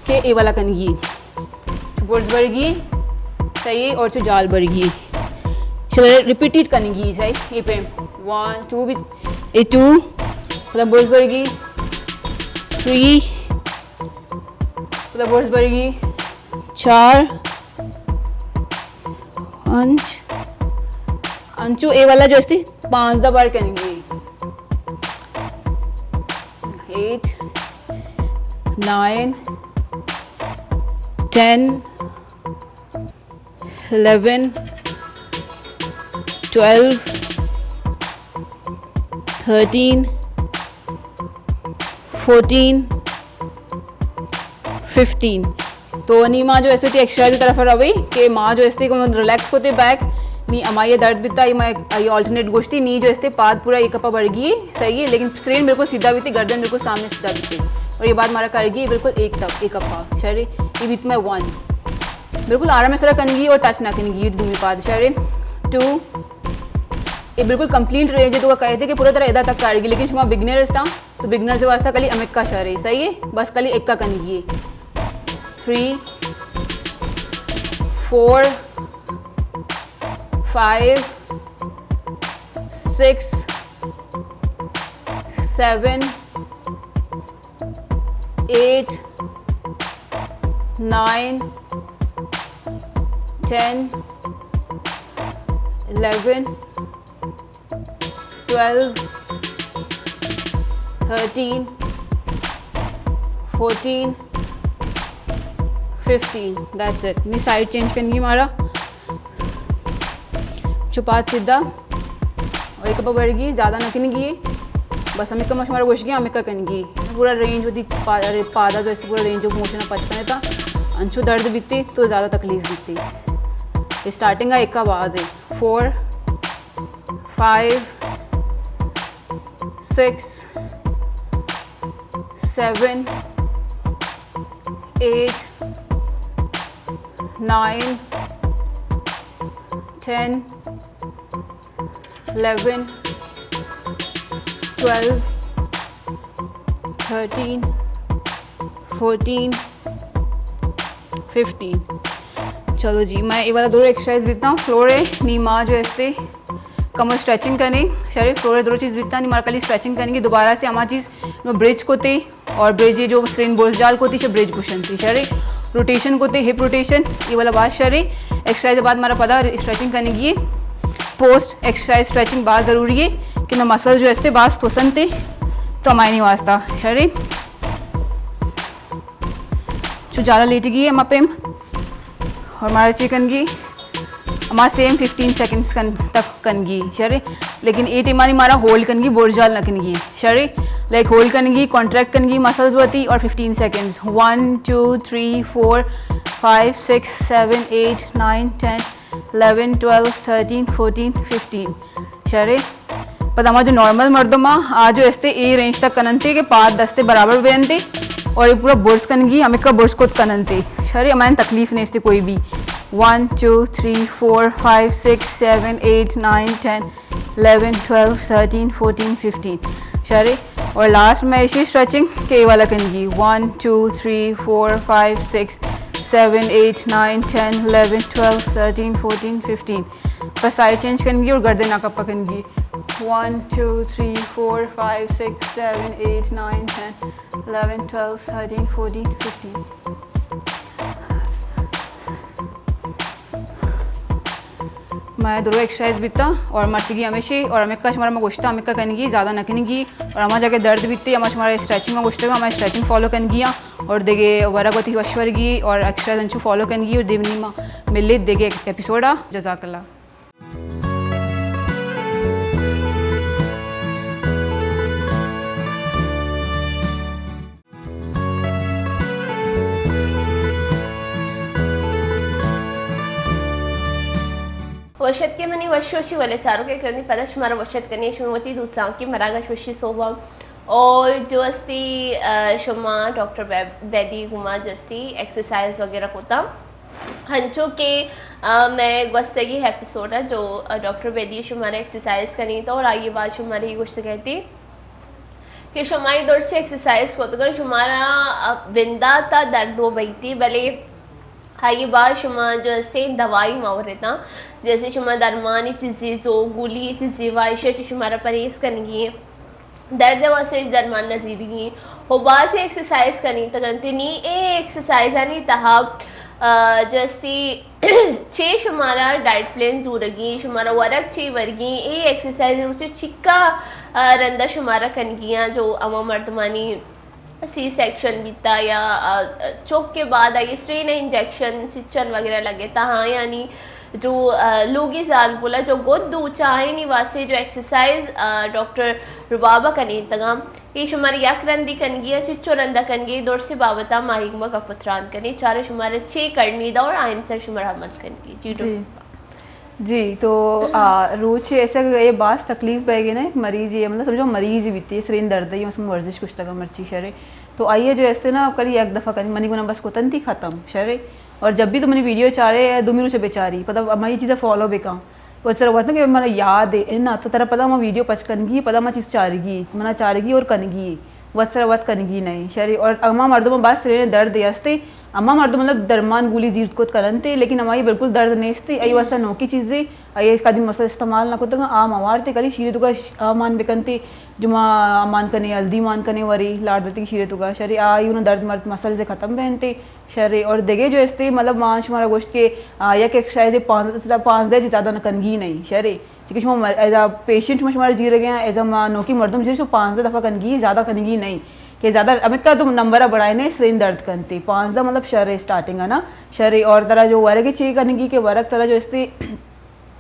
کہ اے والا کنگی۔ چو برز برگی، صحیح، اور چو جال برگی۔ چلو ریپیٹیڈ کنگی، صحیح، یہ پہ ون، ٹو بھی، اے ٹو، پدا برز برگی، تھری، پدا برز برگی، چار، پنچ، انچو اے والا جو استی پانزدہ بار کنگی۔ Eight, nine, ten, eleven, twelve, thirteen, fourteen, fifteen. تو نی ما جو استے تی ایکسرسائز طرف روی کہ ما جو استے کو ریلیکس کوتے بیک، نی امائی درد بیتا، اے ما آلٹرنیٹ گوشتی، نی جو استے پاد پورا ایک کپا بڑگی، صحیح ہے، لیکن سرین بالکل سیدھا بیتی، گردن بالکل سامنے سیدھا بیتی۔ اور اے بعد مارا کرگی بالکل ایک تک، ایک کپا، شرے، اے بیت میں ون۔ بالکل آرام سرا کنگی اور ٹچ نہ کنگی، دومی پاد، شرے، ٹو۔ اے بالکل کمپلیٹ رینج ہے، تو کہتے کہ پورا طرح ادا تک کرگی، لیکن شما بگنر استا، تو بگنرز واسطہ کلی امکا شرے، صحیح ہے؟ بس کلی اکا کنگی ہے۔ Three, four, five, six, seven, eight, nine, ten, eleven, twelve, thirteen, fourteen, fifteen. That's it۔ نی سائیڈ چینج کنگی مارا۔ چو پاد سیدھا۔ اور ایک پا بڑھ گی، زیادہ نہ کنگی۔ بس ہمیں کم شمارا گوشگی، ہمیں کا کنگی۔ پورا رینج ہوتی پا-، ارے پادا جو ایسے پورا رینج آف موشن پچ کنے تا۔ انچو درد بیتی تو زیادہ تکلیف بیتی۔ اسٹارٹنگ ہے ایک کا باز ہے۔ Four, five, six, seven, eight, nine, ten, eleven, twelve, thirteen, fourteen, fifteen. چلو جی، میں اے والا دو ایکسرسائز بیتا ہوں۔ فلور ہے، نی ما جو استے کمر اسٹریچنگ کنے، شرے، فلور ہے دو چیز بیتا، نی مارا کلی اسٹریچنگ کنگی، دوبارہ سے ہما چیز نو برج کو تے، اور برج جو سرین برج جال کو تے، شے برج گوشن تے، شرے، روٹیشن کو تے، ہپ روٹیشن، اے والا باز شرے۔ ایکسرسائز بعد مارا پدا اسٹریچنگ کنگی ہے۔ پوسٹ ایکسرسائز اسٹریچنگ باز ضروری ہے کہ نو مسل جو استے باز توسن تے، تو ہمائنی واسطہ، شرے۔ چو جالا لیٹ گی ہے ہما پیم، اور مارا چی کنگی، ہما سیم ففٹین سیکنڈز کن، تک کنگی، شرے۔ لیکن اے ٹیمانی مارا ہولڈ کنگی، برجال نہ کنگی، شرے۔ لائک ہولڈ کنگی، کانٹریکٹ کنگی مسلز وتی، اور fifteen seconds, one, two, three, four, five, six, seven, eight, nine, ten, eleven, twelve, thirteen, fourteen, fifteen. شرے۔ پدا ہما جو نارمل مردم آ، آ جو استے اے رینج تک کننتے کہ پاد دستے برابر بینتے، اور اے پورا برز کنگی، ہمیں کا برز کت کننتے۔ شرے، ہمیں تکلیف نیستے کوئی بھی۔ One, two, three, four, five, six, seven, eight, nine, ten, eleven, twelve, thirteen, fourteen, fifteen. شرے۔ اور لاسٹ میں ایسی اسٹریچنگ کہ اے والا کنگی، one, two, three, four, five, six, seven, eight, nine, ten, eleven, twelve, thirteen, fourteen, fifteen. بس side change کنگی اور گردن آ کپا کنگی۔ One, two, three, four, five, six, seven, eight, nine, ten, eleven, twelve, thirteen, fourteen, fifteen. میں درو ایکسرسائز بیتا اور مرچگی ہمیشی اور ہمیں کا شمارا میں گوشتا، ہمیں کا کنگی، زیادہ نہ کنگی اور ہما جگہ درد بیتے، ہما شمارا اسٹریچنگ میں گوشتے گا، ہما اسٹریچنگ فالو کنگی ہاں اور دیگے ورگ وتی وشورگی اور ایکسرسائز انچو فالو کنگی اور دیونی ما ملے دیگے ایپیسوڈ آ۔ جزاک اللہ۔ وش اتکے منی وش وشی ولے چاروکے کرنی پدا شمارا وش اتکنے شما وتی دوستاں کی مراگش وشی صوبہ اور جو استی، آ، شما ڈاکٹر ویدی گما جو استی ایکسرسائز وغیرہ کوتا۔ ہنچو کہ، آ، میں گوستگی ایپیسوڈ ء جو، آ، ڈاکٹر ویدی شمارا ایکسرسائز کنی تو اور آئی بعد شمارا یہ گوشت کہتی کہ شمائی دور سے ایکسرسائز کو تو شمارا، آ، وندا تا درد و بیتی بلے آئی بعد شما جو استے دوائی مورتا جیسے شما درمانی چیزی زو گولی چیزی وائشہ چی شمارا پرہیز کنگی۔ درد ء واسطہ ہچ درمان نہ زیرگی۔ ہو بازیں ایکسرسائز کنی تگنتی نی اے ایکسرسائزانی تہا، آ، جو استی چے شمارا ڈائٹ پلان زورگی، شمارا ورگ چے ورگی، اے ایکسرسائز روچے چکا رندا شمارا کنگیاں جو ہما مردمانی سی سیکشن بیتا یا چوک کے بعد آئی سرین انجیکشن سچن وغیرہ لگتا ہاں، یعنی جو لوگی زال بولا جو گد دو چاہینی واسے جو ایکسرسائز ڈاکٹر ربابہ کنینتگاں، یہ شمار یک رندی کنگی یا چچو رندا کنگی درسی بابتا ماہیگ ما گپ تران کنی چارے شمار چے کرنی دا اور آئین سر شمار عمل کنگی جی جی۔ جی تو روچ ایسا یہ باز تکلیف بہ گئے نا، ایک مریض یہ مطلب سمجھو مریض ہی بیتی ہے سرین درد ہے، یہ مثلاً ورزش کچھ تک مرچی شرے تو آئیے جو ایسے نا کلی یک دفعہ کنی منی گنا بس کتن تھی ختم شرے۔ اور جب بھی تو منی ویڈیو چارے دومی روچ بیچاری پتہ اب میں یہ چیزیں فالو بکاں۔ وہ سر وطن کہ منا یاد ہے نا تو ترا پتہ ہما ویڈیو پچ کنگی پتہ ہما چیز چارگی منا چارگی اور کنگی وت سر وت کنگی نہیں شرے۔ اور اما مردم باز سرین درد ہستے، اما مردم مطلب درمان گولی زیرت کت کننتے لیکن ہمائی بالکل درد نیستے، ای واسطہ نوکی چیزے، ای کدی مسل استعمال نہ کتگا، آ موارتے کلی شیرے تو کا آ مان بکنتے، جمعہ مان کنے، ہلدی مان کنے وری لاڑ دتی شیرے تو کا شرے، آ یو درد مرد مسل سے ختم بہنتے شرے۔ اور دگے جو استے مطلب مان شمارا گوشت کہ یک ایکسرسائز پانزدہ چی زیادہ نہ کنگی نہیں شرے۔ چونکہ شما مر-، ایز ا پیشنٹ شما، شما زیرگے ہیں، ایز ا ما نوکی مردم زیر شما پانزدہ دفعہ کنگی، زیادہ کنگی نہیں۔ کہ زیادہ ہمیں کا تو نمبر بڑھائے نہیں، سرین درد کنتے۔ پانزدہ مطلب شر ہے اسٹارٹنگ ہے نا، شر ہے۔ اور ترا جو ورگ چی کنگی کہ ورگ ترا جو استے،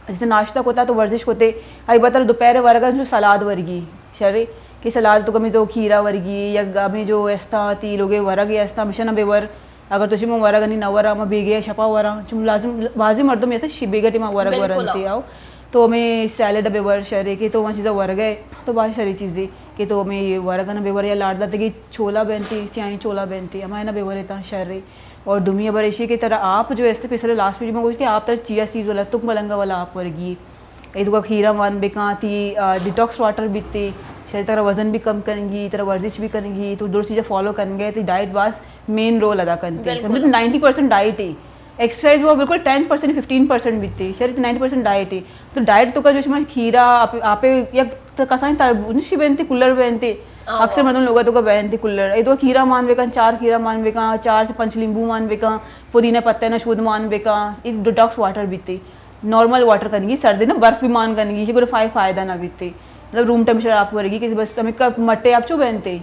جیسے ناشتہ کوتا تو ورزش کوتے، آئی بتر دوپہر ورگ جو سلاد ورگی، شر ہے۔ کہ سلاد تو کمی تو کھیرا ورگی، یا ہمیں جو استا تی لوگے ورگ یا استا ہمیشہ نہ بے ور، اگر تو شما ورگ نی نہ ورا، ما بیگے شپا وراں۔ چم لازم بازی مردم یتا شی بیگا ٹیما ورگ ورنتی آو۔ تو ہمیں سیلڈ بے ور شرے کہ تو وہاں چیزا ورگ ہے، تو باز شری چیزے کہ تو ہمیں ورگ نہ بے ور یا لاڑ داتے کہ چھولا بینتی، سیاہیں چھولا بینتی، ہمیں نہ بے ور تا شرے۔ اور دومی خبر ایشی کہ ترا آپ جو استے پسر لاسٹ ویڈیو میں گوشت کہ آپ ترا چیا سیڈز والا، تک ملنگا والا آپ ورگی۔ اے تو کھیرا مان بکاں تی، آ، ڈیٹاکس واٹر بیتے، شاید ترا وزن بھی کم کنگی، ترا ورزش بھی کنگی، تو درست چیزیں فالو کنگے، تی ڈائٹ باز مین رول ادا کنتے۔ بالکل۔ سمجھو تو نائنٹی پرسینٹ ڈائٹ ہے، ایکسرسائز وہ بالکل ٹین پرسینٹ، ففٹین پرسینٹ بیتے، شاید نائنٹی پرسینٹ ڈائٹ ہے۔ تو ڈائٹ تو کا جو شما کھیرا، آپ، آپ یک تو کسانی تربوز نشی بینتے، کلر بینتے، آ، اکثر مردم لوگا تو کا بینتے کلر۔ اے تو کھیرا مان بکاں، چار کھیرا مان بکاں، چار سے پنچ لیمبو مان بکاں، پودینہ پتے نہ شود مان بکاں، اے ڈیٹاکس واٹر بیتے۔ نارمل واٹر کنگی، سردی نا برف بھی مان کنگی، چہ گڑا فائ-، فائدہ نہ بیتے۔ مطلب روم ٹیمپریچر آپ ورگی کہ بس ہمیں کپ مٹے آپ چو بہنتے،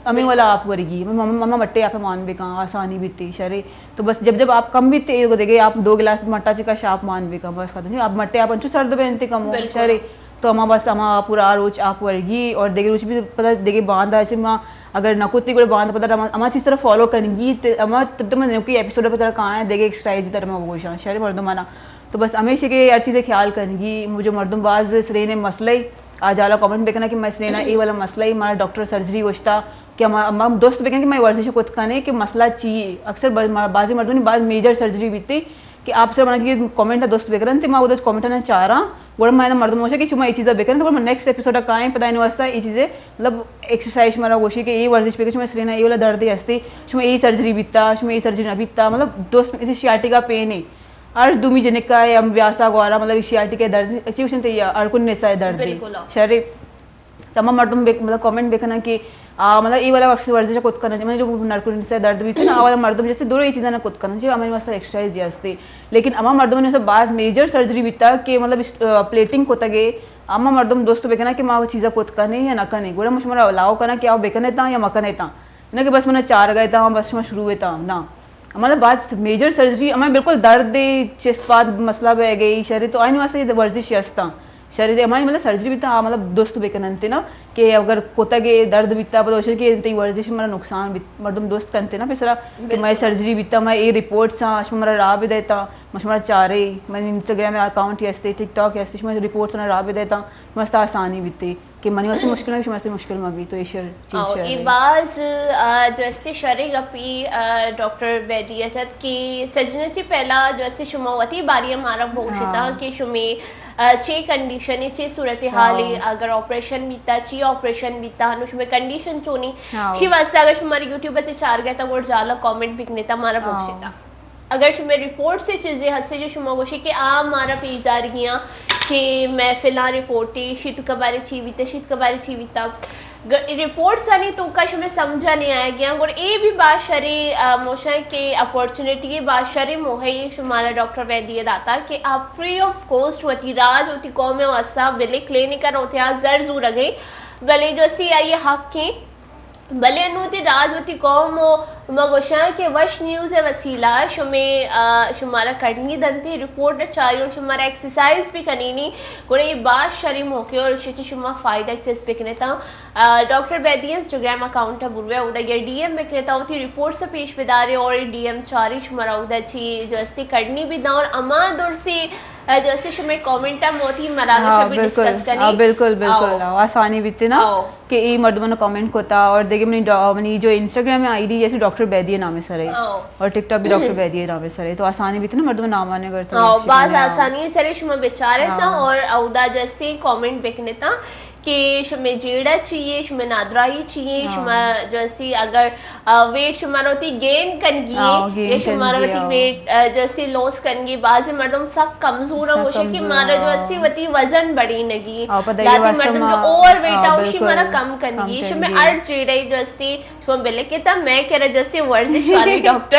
ہمیں والا آپ ورگی، ہمیں ماما، ماما مٹے آپ مان بکاں، آسانی بیتے، شرے۔ تو بس جب جب آپ کم بیتے، یہ دیکھے آپ دو گلاس مٹا چکا شاپ مان بکاں، بس ختم۔ آپ مٹے آپ انچو سرد بہنتے کم ہو، بالکل۔ شرے۔ تو ہما بس ہما پورا روچ آپ ورگی اور دیگے روچ بھی پتہ دیگے باندھ ایسے ما اگر نہ کوتی گڑا باندھ پتہ ہما، ہما چیز طرح فالو کنگی، تے ہما تب تک میں نوکی ایپیسوڈ پتہ کہاں ہے، دیگے ایکسرسائز طرح میں وہ گوشاں، شرے مردمانا۔ تو بس ہمیشہ کہ ہر چیزے خیال کنگی، مجھے مردم باز سرین مسئلہ آ جالا کمنٹ بکنا کہ میں سرینا اے والا مسئلہ ہی، مارا ڈاکٹر سرجری گوشتا کہ ہم، ہم، ہم دوست بکن کہ میں ورزش کت کنے کہ مسئلہ چی ہے۔ اکثر با-، ما-، بعضی مردمانی باز میجر سرجری بیتے کہ آپ سر منا کہ کمنٹ دوست بکرن تے ما ادھر کمنٹ نہ چاراں، گڑا میں مردم گوشا کہ شما اے چیزا بکن تو گڑا نیکسٹ ایپیسوڈ قائم پتہ نہیں واسطہ اے چیزے مطلب ایکسرسائز شمارا گوشی کہ اے ورزش بکن، شما سرینا اے والا درد ہستی، شما اے سرجری بیتا، شما اے سرجری نہ بیتا، مطلب دوست اسی شیاٹی کا پین ہے۔ ہر دومی جنکا ہے، ہم بیاسا گوارا، مطلب، ایشی آٹی کے درد، اچھی وشن تے یا ہر کن نسا ہے درد ہے۔ بالکل۔ شرے، تمام مردم بے-، مطلب، کمنٹ بکنا کہ، آ، مطلب، اے والا اکثر ورزش کت کرنا چاہیے، مطلب، جو ہر کن نسا ہے درد بھی تھا نا، آ والا مردم جیسے دونوں یہ چیزیں نہ کت کرنا چاہیے، ہمیں واسطہ ایکسرسائز یہ ہستے۔ لیکن ہما مردم نے باز میجر سرجری بیتا کہ، مطلب، اس، آ، پلیٹنگ کتا گے، ہما مردم دوست بکنا کہ ما وہ چیزیں کت کرنے یا نہ کرنے۔ گوڑا مجھ مرا الاؤ کرنا کہ آؤ بکنے تا یا مکنے تا۔ نہ کہ بس منا چار گئے تا، بس شما شروع تا، نہ۔ مطلب، بعد میجر سرجری، ہمیں بالکل درد دے، چست پاد مسئلہ بہ گئی، شرے تو آئین واسطے یہ ورزش یستا۔ شرے دے، ہماری مطلب سرجری بھی تا، مطلب، دوست بکنن تے نا، کہ اگر کوتگے درد بیتا، پتہ ہوشن کہ تی ورزش منا نقصان بیت، مردم دوست کنتے نا، پسرا، کہ میں سرجری بیتا، میں اے رپورٹس ہاں، شما مرا راہ بھی دیتا، میں شما چارے، میں انسٹاگرام اکاؤنٹ یستے، ٹک ٹاک یستے، شما رپورٹس ہاں راہ بھی دیتا، مست آسانی بیتے۔ کہ منی واسطے مشکل نہ بی، شما واسطے مشکل مہ بی، تو اے شر چیز آؤ، شر اے ہے۔ باز، آ، جو استے شریں گپی، آ، ڈاکٹر بیدی اچت کہ سجنہ چی پہلا جو استے شما وتی باری مارا بوشتا ہاں۔ کہ شمے، آ، چے کنڈیشن ہے، چے صورتحال ہے، ہاں۔ اگر آپریشن بیتا، چی آپریشن بیتا، نو شمے کنڈیشن چونی، ہاں۔ چی واسطے اگر شماری یوٹیوب چے چار گئے تا گوڑ جالا کمنٹ بکنے تا مارا ہاں۔ بوشتا۔ اگر شمے رپورٹ سے چیزیں ہستے جو شما گوشی کہ آ مارا پیش دارگیاں کہ میں فلاں رپورٹی شیت کبارے چی بیتا، شیت کبارے چی بیتا۔ گ-، رپورٹس آنی توکا شمے سمجھا نہیں آئے گیا۔ گڑ اے بھی باز شریں، آ، موشاں کہ اپورچونیٹی باز شریں موہے شمارا ڈاکٹر ویدی داتا کہ آ فری آف کاسٹ وتی راج وتی قوم واسطہ بلے کلینک روتے آ زر زورگے۔ بلے جو استی آئی حق ہیں، بلے انوں وتی راج، وتی قوم و ما گوشاں کہ وش نیوز ءِ وسیلہ شمے، آ، شمارا کڑنی دنتی، رپورٹ چاری اور شمارا ایکسرسائز بھی کنینی، گڑا یہ باز شری موقع اور شچی شما فائدہ چست بکنتا۔ آ، ڈاکٹر بیدی انسٹاگرام اکاؤنٹ ءَ بروے، اودا یہ ڈی ایم بکنتا، وتی رپورٹس پیش بدارے اور ڈی ایم چاری شمارا اودا چی جو استی کڑنی بھی داں اور اما درسی، آ، جو استی شمے کامنٹ ءَ موتی مراگش ہاں، بھی بالکل۔ ڈسکس کنی۔ ہاں، بالکل، بالکل۔ آؤ۔ ہاں، آسانی بیتی نا آؤ۔ کہ ای مردمانو کامنٹ کتا اور دیگه منی ڈا-، منی جو انسٹاگرام آئی ڈی جیسے ڈاکٹر بیدی نام سرے آؤ۔ اور ٹک ٹاک بھی ڈاکٹر بیدی نام سرے، تو آسانی بیتی نا مردم نامانے کرتا آؤ، باز آسانی سرے شما بیچارے تا ہاں۔ اور اودا جو استی کامنٹ بکنتا کہ شمے جیڑا چیئے، شمے نادراہی چیئے، ہاں۔ شما جو استی اگر، آ، ویٹ شمارا وتی گین کنگی ہاں، گین یا شمارا کنگی، وتی ہاں۔ ویٹ، آ، جو استی لوس کنگی، بعضی مردم سک کمزور ہیں، سک گوشے کہ کمزور، مارا جو ہاں۔ استی وتی وزن بڑی نگی۔ ہاں، پتہ یہ لہذا واسطہ مردم جو ما، اوور ویٹ ہاں، آؤشی بالکل۔ مارا کم کم کنگی، شمے کنگی۔ ہر جیڑے جو استی شما بلے کتا میں کرا جو استی ورزش والی ڈاکٹر۔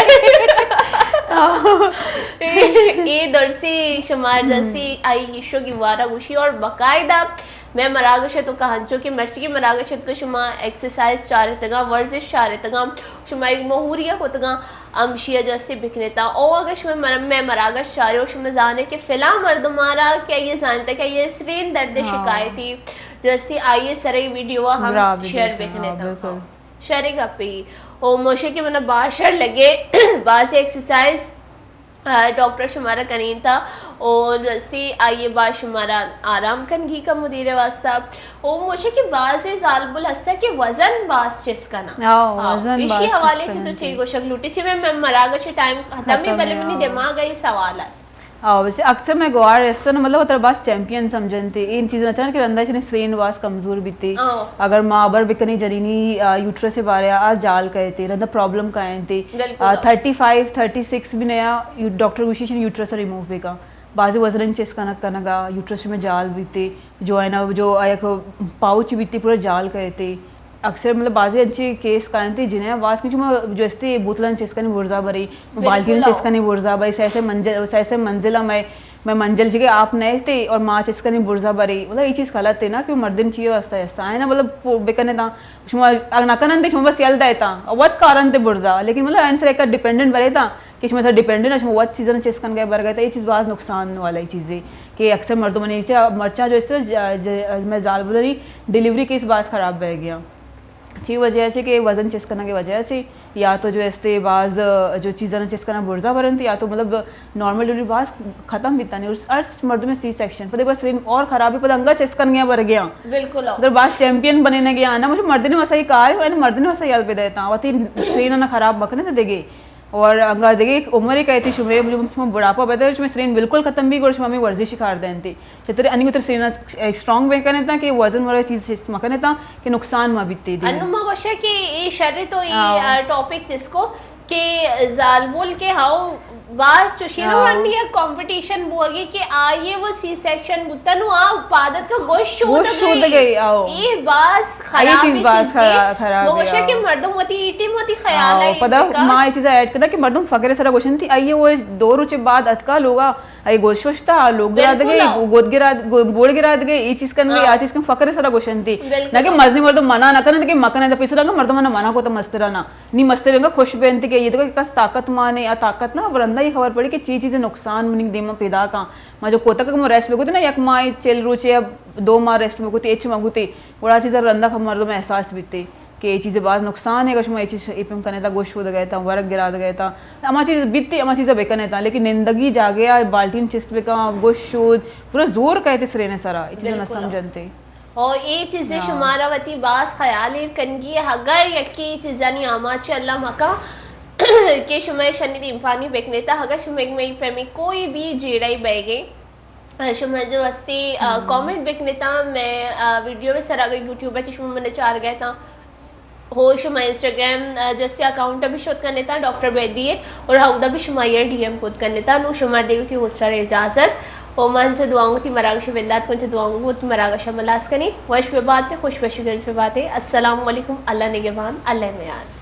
اے، اے درسی شما جو استی آئی ایشو کی وارا گوشی اور باقاعدہ میں مراگش تو کہنچو کہ مرچی کی مراگش تو شما ایکسرسائز چارتگا، ورزش چارتگا، شما ایک مہوریا کتگا، ہمشیا جو استی بکنتا۔ او اگر شما مر-، میں مراگش چارے اور شما زانے کہ فلاں مردمارا کہ یہ زانتا کہ یہ سرین درد ہاں۔ شکایتی، جو استی آئیے سرے ویڈیو ہم شیئر بکنتا۔ ہاں، بالکل۔ شریں گپے۔ او موشے کہ منا باز شر لگے، باز ایکسرسائز، آ، ڈاکٹر شمارا کنینتا۔ او دستی آئیے باز شمارا آرام کنگی کا مدیر واسطہ۔ او موشے کہ باز زالبول ہستا کہ وزن باز چست کنا۔ آؤ، ہاں، وزن ایشی باز حوالے چست چی تو کنن چی تے۔ گوشگ لوٹی؟ چی میں، میں مراگش ٹائم ختم ہی، ختم بلے ہے، منی ہاں۔ دماغ ای سوال ہے۔ آ، ویسے اکثر میں گوار استن، مطلب، اترا باز چیمپئن سمجھنتے۔ این چیز نہ چاہن کہ رندا چنے سرین باز کمزور بیتے۔ آ۔ اگر ما ابر بکنی جنینی، آ، یوٹرس بارے آ جال کہتے، رندا پرابلم کائنتے۔ بالکل۔ آ، تھرٹی فائیو، تھرٹی سکس بھی نیا یو-، ڈاکٹر گوشی چن یوٹرس ریموو بکا۔ بازی وزن چست کنک کنگا، یوٹرس میں جال بیتے، جو ہے نا، جو ایک پاؤچ بیتے، پورا جال کہتے۔ اکثر مطلب بازی انچی کیس کائنتی جنہیں باز کہ شما جو استی بوتلان چست کنی برزا بری، بالکل، بالٹیاں آؤ۔ چست کنی برزا بری، سہ سہ منزل، سہ سہ منزل میں، میں منزل جگہ آپ نہ تے اور ما چست کنی برزا بری۔ مطلب یہ چیز غلط ہے نا کہ مردم چیئے واسطہ استا ہے نا، مطلب بکنے تا شما اگر نہ کنن تے شما بس یل دے تا وت کارن تے برزا، لیکن مطلب انسر ایک ڈیپینڈنٹ بنے تا کہ شما سر ڈیپینڈنٹ ہے، شما وت چیزاں چست کن گئے بر گئے تا یہ چیز باز نقصان والا ہی چیز ہے۔ کہ اکثر مردمانی چا-، مرچاں جو اس طرح ج-، ج-، میں زالبولانی ڈیلیوری کیس باز خراب بہ گیا۔ چی وجہ چی کہ وزن چست کنگ وجہ چی یا تو جو استے باز جو چیزاں چست کنگ برزا برنت یا تو مطلب نارمل ڈیلیوری باز ختم بیتانی اور ہر مردم سی سیکشن پدے بس سرین اور خرابی پد انگا چست کنگ بر گیا۔ بالکل۔ ادھر باز چیمپئن بنے نہ گیا نا، مجھے مردنے مسا یہ کار ہے، مردنے مسا یل بدے تا وتی سرین نہ خراب بکنے تے دیگے۔ اور انگا دیگه عمر کہتی شما، مجھے شما بڑھاپا بدل، شما سرین بالکل ختم بھی، گڑا شما ہمیں ورزش کار دینتے۔ چتر انی اتر سرین اسٹرانگ بہ کنے تا کہ وزن والا چیز چست مکنے تا کہ نقصان ما بیتے دے۔ انو ما گوشے کہ اے شر تو اے، آؤ۔ آ، ٹاپک جس کو کہ زالبول کے ہاؤ باز چوشی نو آؤ۔ ورنی یک کمپٹیشن بوگی کہ آئیے وہ سی سیکشن بوتا نو آ پادت کا گوش شود گوش شود گئی۔ گئی، آؤ۔ اے باز آ، یہ خرابی چیز باز چیز دی۔ خرا-، خراب ہے، مگوشہ کہ آؤ۔ مردم وتی ایٹی وتی خیال آؤ، ہے پدا بکا۔ ما یہ چیز ایڈ کرنا کہ مردم فقر سرا گوشنتی، آئیے وہ دو روچے بعد اتکا لوگا، آئی گوش ششتا، لوگ گرا بالکل دگے، آؤ۔ گود گرا، گو-، بوڑ گرا دگے، یہ چیز کن گئی، ہاں۔ آ چیز کن فقر سرا گوشنتی۔ بالکل۔ نہ کہ مزنی مردم منع نہ کرن کہ مکن ہے، پیسہ رنگ مردم منع کو تو مسترا نہ۔ نی مستر انگا خوش بینت کہ یہ تو کس طاقت مانے یا طاقت نہ، ورندا یہ خبر پڑی کہ چی چیز نقصان منی دیما پیدا کاں۔ ما جو کوتک ما ریسٹ بگوتے نا، یک ماہ چل روچے یا دو ماہ ریسٹ بگوتے، اچ مگوتے، گڑا چیز رندا مردم احساس بیتے کہ یہ چیز باز نقصان ہے، اگر شما یہ چیز ایپم کنے تا، گوش شود گئے تا، ورگ گراد گئے تا، اما چیز بیتے، اما چیز بکنے تا، لیکن نندگی جاگے آ بالٹین چست بکاں، گوش شود، پورا زور کہتے سرینے سرا، یہ چیز نہ بالکل۔ سمجھنتے۔ او اے چیزے ہاں۔ شمارا وتی باز خیال ایر کنگی ہے، اگر یکی چیزانی آماچ اللہ مکا کہ شما شنی دیمپانی بکنیتا، اگر شما مئی پیمی کوئی بھی جیڑائی بیگے، شما جو استی، آ، ہم۔ کامنٹ بکنیتا، میں، آ، ویڈیو میں سر اگر یوٹیوب پہ شما من چار گئے تا، ہو شما انسٹاگرام، آ، جو استی اکاؤنٹ بھی شوت کنیتا، ڈاکٹر بیدی ہے، اور ہاؤدا بھی شما یہ ڈی ایم کود کنیتا، نو شما دیو تھی ہوسٹر اجازت۔ او من چہ دعاؤں تی مراگش بندات کن، چہ دعاؤں تی مراگش ملاس کنی۔ وش بباتے، خوش بشی، گنج بباتے۔ السلام علیکم، اللہ نگہبان، اللہ میار۔